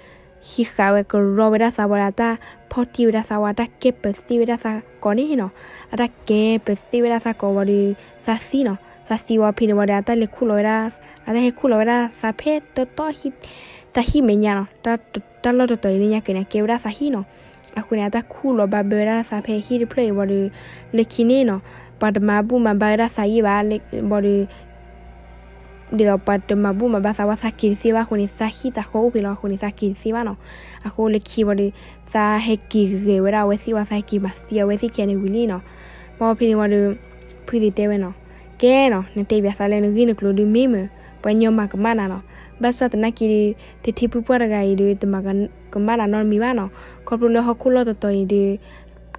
ဟံးဃာ်ဝဲကရီဝဲဒၣ်သးဝံၤဒီး အတၢ်ဖီၣ်တံၢ်ဝဲဒၣ်သးဝံၤ အတၢ်ကဲပသ့ၣ်ဝဲဒၣ်သးကိးန့ၣ်နီၤ, အတၢ်ကဲပသ့ၣ်ဝဲဒၣ်သးကိးဝံၤဒီး သးသံနီၤ, သးသံဝံၤဖဲန့ၣ်ဝံၤဒီး အတၢ်လဲၤခူၣ်လီၤဝဲဒၣ်, အတၢ်ဟဲခူၣ်လီၤဝဲဒၣ်သးဖဲ တၢ်ဟံၣ်မဲာ်ညါနီၤ, တၢ်လီၢ်တတီၤအံၤလၢညါက့ၤန့ၣ် ကဲဝဲဒၣ်သးဟံၣ်နီၤ, အဃိန့ၣ် အတၢ်ခူၣ်လီၤဘၣ်ဘၢဝဲဒၣ်သးဖဲဟံၣ်တဖျၢၣ်အံၤဝံၤဒီး လၢခံန့ၣ်နီၤ, ပှၤတမၤဘူၣ်မၤဘါဝဲဒၣ်သးယံာ်ဘၣ်, ဘၣ်ဒီး ဒ်သိးပှၤတမၤဘူၣ်မၤဘါသးဝံၤ သးက့ၤတသ့ဘၣ်အဃိန့ၣ် သးဟံၣ်သးဃီအိၣ်ဖဲလီၤအဃိန့ၣ် သးက့ၤတသ့ဘၣ်နီၤ, အဃိလၢခံဝံၤဒီး သးဟဲက့ၤဂဲၤဝဲဒၣ်အဝဲသ့ၣ်ဝံၤ သးဟဲက့ၤမၤသံအဝဲသ့ၣ်ခံဂၤန့ၣ်ဝံၤလံနီၤ, ဘၣ်ဖဲန့ၣ်ဝံၤဒီး ဖုသံၣ်တဲဝဲနီၤ, ကဲနီၤ နတဲပၠးသးလၢနဂ့ၢ်နကျိၤဒုးမ့ၢ်မ့ၢ် ပှၤကညီမၤကမၣ်နၤနီၤ, ဘၣ်ဆၣ်သနာ်က့ဒီး သထ့ဖုပှၢ်တဂၤအံၤဒီး တမၤကမၣ်နၤနီတမံၤဘၣ်နီၤ, ခီဖျိလၢဟီၣ်ခိၣ်လီၢ်တတီၤအံၤဒီး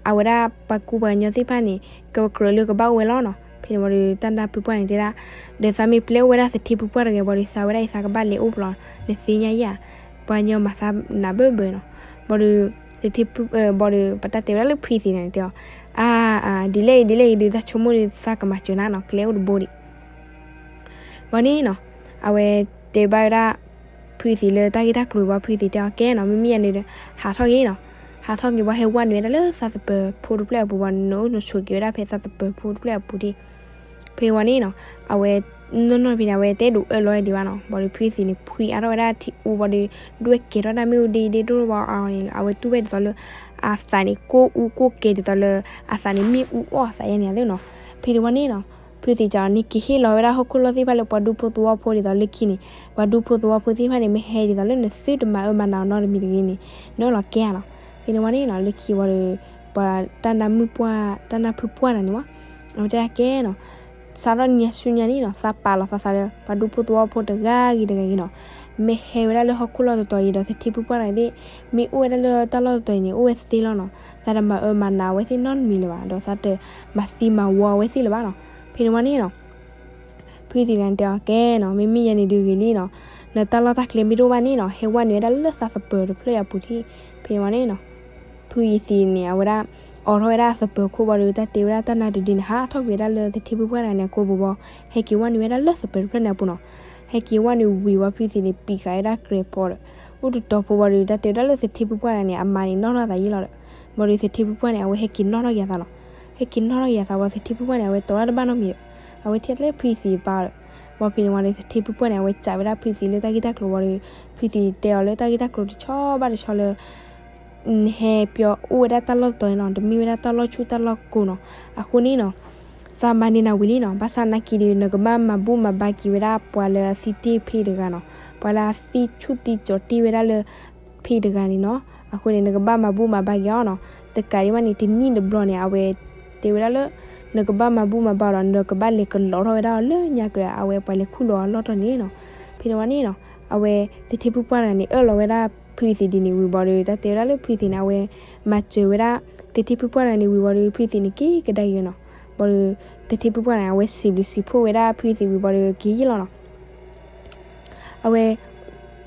အဝဲဒၣ်ပှၤကူပှၤကညီသ့ၣ်တဖၣ်န့ၣ် ကကြၢးလၢကဘၣ်အိၣ်ဝဲလီၤနီၤ, ဖဲန့ၣ်ဝံၤဒီး တၢ်နၢ်ဖုပှၢ်န့ၣ်တဲဒၣ်, ဒီးသးမ့ၢ်ပျဲအိၣ်ဝဲဒၣ်သထ့ဖုပှၢ်တဂၤဘၣ်ဒီး သးဝဲဒၣ်အံၤသးကဘၣ်လဲၤအိၣ်ဖဲလီၤ, နသ့ၣ်ညါယါ, ပှၤကညီမၤသးနးဘၢဘၢနီၤ, ဘၣ်ဒီး သထ့ဖု ဘၣ်ဒီး ပတၢ်တဲဝဲဒၣ်လၢဖုသံၣ်န့ၣ်တဲအီၤ, အါ အါ ဒ်လဲၣ်အံၤ ဒ်လဲၣ်အံၤဒီး သးဆိကမိၣ်ဒီး သးကမၤစၢၤနၤနီၤ ကျဲအိၣ်တဘိဒံး ဘၣ်န့ၣ်နီၤ, အဝဲတဲဘၣ်ဝဲဒၣ် ဖုသံၣ်လၢတၢ်ဂ့ၢ်တၢ်ကျိၤဘၣ် ဖုသံၣ်တဲအီၤ ကဲနီၤ မ့မ့ၢ်ယၤန့ၣ်ဒီး ဟးထီၣ်က့ၤနီၤ, ဟးထီၣ်က့ၤဘၣ် ဟဲဝဲနုာ်ဝဲဒၣ်လၢသးသပၢၤဖိတဖျၢၣ်အပူၤဘၣ် နအိၣ်နဆိးက့ၤဝဲဒၣ်ဖဲသးသပၢၤဖိတဖျၢၣ်အပူၤဒံး, ဖဲဝံၤန့ၣ်နီၤ, အဝဲ နီၢ်နီၢ်ဖဲန့ၣ် အဝဲတအဲၣ်ဒိးအၢၣ်လီၤဒံးဘၣ်နီၤ, ဘၣ်ဒီးဖုသံၣ်န့ၣ် ဖှံအါထီၣ်ဝဲဒၣ်ထံအူဘၣ်ဒီး ဒွဲၣ်ကဲထီၣ်တၢ်မ့ၣ်အူဒ့ဒ့ဒိၣ်ဘၣ်အီၤန့ၣ် အဝဲတူၢ်ဝဲဒ်သိးလၢ အသးန့ၣ် ကိၢ်အူကိၢ်ကဲဒ်သိးလၢ အသးန့ၣ်မ့ၣ်အူအီၣ်အသးယါန့ၣ်အသ့နီၤ, ဖဲတဝီန့ၣ်နီၤ, ဖုသံၣ်စံးအီၤန့ၣ် ကဟ့ၣ်လီၤဝဲဒၣ်ဟီၣ်ခိၣ်လီၢ်သ့ၣ်တဖၣ်လၢပှၤဒူဖိသဝီဖိဒ်သိးလၢခံန့ၣ်, ပှၤဒူဖိသဝီဖိသ့ၣ်တဖၣ်န့ၣ် မ့ၢ်ဟဲဒ်သိးလၢနသုတမၤအၢမၤနးအီၤနီတမံၤတဂ့ၤန့ၣ် နအၢၣ်လီၤကဲဧါနီၤ, ဖဲတဝီန့ၣ်နီၤ လၢခံဝံၤဒီး ပှၤတၢ်နၢ်မုၣ်ပှၢ် တၢ်နၢ်ဖုပှၢ်တဂၤန့ၣ်ဝဲ အဝဲတဲဒၣ်ကဲနီၤ, စးထီၣ်နံၤဆူညါန့ၣ်နီၤ သးပာ်လီၤသးသးလၢ ပှၤဒူဖိသဝီဖိတဂၤဂ့ၤတဂၤဂ့ၤနီၤ, မ့ၢ်ဟဲဝဲဒၣ်လၢဟီၣ်ခိၣ်လီၢ်တတီၤအံၤဒီး သထ့ဖုပှၢ်တဂၤသ့ၣ် မ့ၢ်အိၣ်ဝဲဒၣ်လၢတၢ်လီၢ်တတီၤအံၤန့ၣ် အိၣ်ဝဲသ့လီၤနီၤ, သးတမၤအၢမၤနးအဝဲသ့ၣ်နီတမံၤလၢၤဘၣ် ဒီးသးတမၤသံမၤဝီအဝဲသ့ၣ်လၢၤဘၣ်နီၤ, ဖဲန့ၣ်ဝံၤန့ၣ်နီၤ ဖုသံၣ်တဂၤန့ၣ်တဲအီၤကဲနီၤ မ့မ့ၢ်ယဲန့ၣ်ဒုးဂ့ၤလံနီၤ, နတၢ်လီၢ်တၢ်ကျဲမ့ၢ်တအိၣ်ဘၣ်န့ၣ်နီၤ ဟဲဝဲနုာ်ဝဲဒၣ်လၢသးသပၢၤတဖျၢၣ်အပူၤထံၣ်, ဖဲန့ၣ်ဝံၤန့ၣ်နီၤ ဖုယသံၣ်န့ၣ် အဝဲဒၣ် အိးထီၣ်ဝဲဒၣ်အသပၢၤခိၣ်ဘၣ်ဒီး တၢ်တဲဝဲဒၣ်တၢ်နါတဒုန့ၣ် ဟးထီၣ်ကွံာ်ဝဲဒၣ်လၢသထ့ဖုပှၢ်တဂၤန့ၣ် အကိာ်ပူၤဘၣ်, ဟဲက့ၤဝဲနုာ်ဝဲဒၣ်လၢသပၢၤတဖျၢၣ်န့ၣ်အပူၤနီၤ, ဟဲက့ၤဝဲနုာ်ဝံၤဝံၤ ဖုသံၣ်န့ၣ် ပံာ်ဃာ်ဝဲဒၣ်ကြဲးဖီဒီး အိၣ်တတီၤဖိဘၣ်ဒီး တၢ်တဲဝဲဒၣ်လၢသထ့ဖုပှၢ်တဂၤန့ၣ် အမါန့ၣ်နီၣ်ထီၣ်သးယံာ်လီၤဒီး ဘၣ်ဒီးသထ့ဖုပှၢ်န့ၣ် အဝဲဟဲက့ၤနီၣ်ထီၣ်က့ၤအသးနီၤ, ဟဲက့ၤနီၣ်ထီၣ်က့ၤအသးဝံၤ သထ့ဖုပှၢ်န့ၣ် အဝဲတီၤတၢ်တဘၣ်နီတမံၤဒီး အဝဲထံၣ်လၢဖုသံၣ်အပၢ်ဒီး ဘၣ်ဖဲန့ၣ်ဝံၤဒီး သထ့ဖုပှၢ်န့ၣ် အဝဲစံးဝဲဒၣ်ဖုသံၣ်လၢတၢ်ဂ့ၢ်တၢ်ကျိၤဝံၤဒီး ဖုသံၣ်တဲအီၤလၢတၢ်ဂ့ၢ်တၢ်ကျိၤတဆီဘၣ်တဆီလၢ နဟဲပၠီအိၣ်ဝဲဒၣ်တၢ်လီၢ်တတီၤအံၤနီၤ တမ့ၢ်ဝဲဒၣ်တၢ်လီၢ်ဆူၣ်တၢ်လီၢ်ကိၤနီၤ, အဃိန့ၣ်နီၤ သးမၤန့ၢ်နၤဝံၤလံနီၤ, ဘၣ်ဆၣ်သနာ်က့ဒီး နကဘၣ်မၤဘူၣ်မၤဘါက့ၤဝဲဒၣ်ပှၤလၢအသံတ့ၢ်ဖဲတဂၤနီၤ, ပှၤလၢအသံဆူၣ်သံကၠီၤတ့ၢ်ဝဲဒၣ်လၢ ဖဲတဂၤန့ၣ်နီၤ, အဃိန့ၣ် နကဘၣ်မၤဘူၣ်မၤဘါက့ၤအီၤနီၤ, တကးဒံးဘၣ်န့ၣ် တနံၣ်တဘျီန့ၣ် အဝဲတဲဝဲဒၣ်လၢ နကဘၣ်မၤဘူၣ်မၤဘါဒီး နကဘၣ်လဲၤကလီၤထီၣ်ဝဲဒၣ်အီၤလၢညါက့ၤ အဝဲပှၤလဲၤခူၣ်လီၤအလီၢ်တတီၤန့ၣ်နီၤ, ဖဲန့ၣ်ဝံၤန့ၣ်နီၤ အဝဲသထ့ဖုပှၢ်တဂၤန့ၣ် အၢၣ်လီၤဝဲဒၣ်ဖုသံၣ်ဒ်န့ၣ်ဝံၤဘၣ်ဒီး တၢ်တဲဝဲဒၣ်လၢဖုသံၣ်န့ၣ် အဝဲမၤစၢၤဝဲဒၣ် သထ့ဖုပှၢ်တဂၤန့ၣ်ဝံၤဘၣ်ဒီး ဖုသံၣ်န့ၣ်က့ၤကဒါက့ၤနီၤ, ဘၣ်ဒီး သထ့ဖုပှၢ်န့ၣ် အဝဲစံးဘျုးစံးဖှိၣ်ဝဲဒၣ်ဖုသံၣ်ဝံၤဘၣ်ဒီး က့ၤယံာ်လီၤနီၤ အဝဲ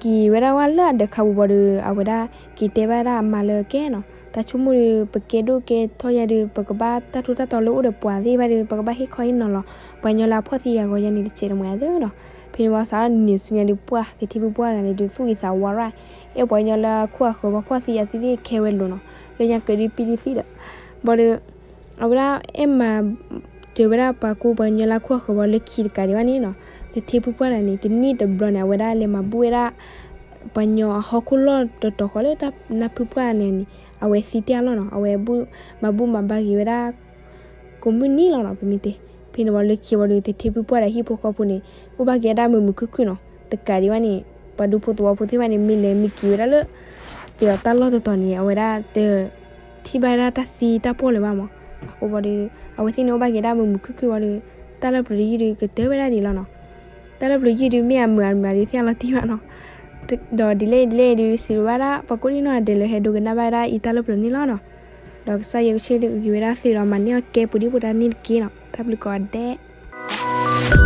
က့ၤဝဲဒၣ်ဝဲလၢအဒၢးခးပူၤဘၣ်ဒီး အဝဲဒၣ်က့ၤတဲဘၣ်ဒၣ်အမါလၢကဲနီၤ, တၢ်ဆိကမိၣ်ဒီး ပကဲဒိၣ်ကဲထီၣ်ယါဒီး ပကဘၣ်တၢ်ထူးတၢ်တီၤလၢအိၣ်ဒီးပှၤသ့ၣ်တဖၣ်ဒီး ပကဘၣ်ဟ့ၣ်ခီဟ့ၣ်နီၤလီၤ ပှၤကညီလၢအဖှီၣ်သံယာ်ဂီၤယါန့ၣ် တဆဲးတမှဲၤအသးနီၤ, ဖဲန့ၣ်ဝံၤစးထီၣ်နံၤဆူညါဒီး ပှၢ်သထ့ဖုပှၢ်တဂၤန့ၣ်ဒီး သူၣ်ဂ့ၤသးဝါရၣ်, အဲၣ်ပှၤကညီလၢအခိၣ်အဃၢၤပှၤဖှီၣ်သံယာ်သ့ၣ်သ့ၣ်ခဲဝဲလိၤနီၤ, လၢညါက့ၤဒီးပံတသံဒီး ဘၣ်ဒီး အဝဲဒၣ်အဲၣ်မၤ ကၢၤဝဲဒၣ်ပှၤကူပှၤကညီလၢခိၣ်အဃၢၤဘၣ်လၢခံတကးဒံးဘၣ်န့ၣ်နီၤ, သထ့ဖုပှၢ်တဂၤန့ၣ် တနံၣ်တဘျီန့ၣ် အဝဲဒၣ်လဲၤမၤဘူၣ်ဝဲဒၣ် ပှၤကညီအဟီၣ်ခိၣ်လီၢ်တတီၤဃီလၢတၢ်နၢ်ဖုပှၢ်န့ၣ်န့ၣ် အဝဲသံတ့ၢ်အလီၢ်နီၤ, အဝဲမၤဘူၣ်မၤဘါက့ၤဝဲဒၣ် ကိးမုၢ်နံၤလီၤနီၤ ပမ့ၢ်တဲ. ဖဲန့ၣ်ဝံၤလၢခံဝံၤဒီး သထ့ဖုပှၢ်ဒီးဟံၣ်ဖိဃီဖိန့ၣ် အိၣ်ဘၣ်က့ၤဝဲဒၣ်မုာ်မုာ်ခုၣ်ခုၣ်နီၤ, တကးဒံးဘၣ်န့ၣ် ပှၤဒူဖိသဝီဖိသ့ၣ်တဖၣ်န့ၣ် မ့ၢ်လဲၤမံက့ၤဝဲဒၣ်လၢ ပယီၤတၢ်လီၢ်တတီၤန့ၣ် အဝဲဒၣ်တ ထံၣ်ဘၣ်ဝဲဒၣ်တၢ်သံတၢ်ပှီၢ်လၢၤဘၣ်မး. အဃိဝံၤဒီး အဝဲသ့ၣ်န့ၣ်အိၣ်ဘၣ်က့ၤဒၣ်မုာ်မုာ်ခုၣ်ခုၣ်ဝံၤဒီး တၢ်လၢပျၢၤတယုၢ်ဒုးကတၢၢ်ဝဲဒၣ်ဒံးလီၤနီၤ. တၢ်လၢပျၢၤယုၢ်ဒုး မ့ၢ်အမုာ်အမုာ်ဒုးသ့ၣ်ညါလီၤတံၢ်ဘၣ်နီၤ. ဒီးဒ်လဲၣ်ဒ်လဲၣ်ဒုး စံးဘၣ်ဝဲဒၣ် ပှၤကိးဒံနီၢ်ဂၤဒဲးလၢဟဲဒိကနၣ်ဘၣ်ဝဲဒၣ်အံၤတၢ်လၢပျၢၤန့ၣ်လီၤနီၤ. ဒီးကစၢ်ယွၤကဆိၣ်ဂ့ၤဝဲဒၣ်သုဒီး မၤန့ၢ်အီၣ်ကဲပူၤဒံးပူၤတၢ်န့ၣ်တက့ၢ်နီၤ. တၢ်ဘျုးကိးဂၤဒဲး.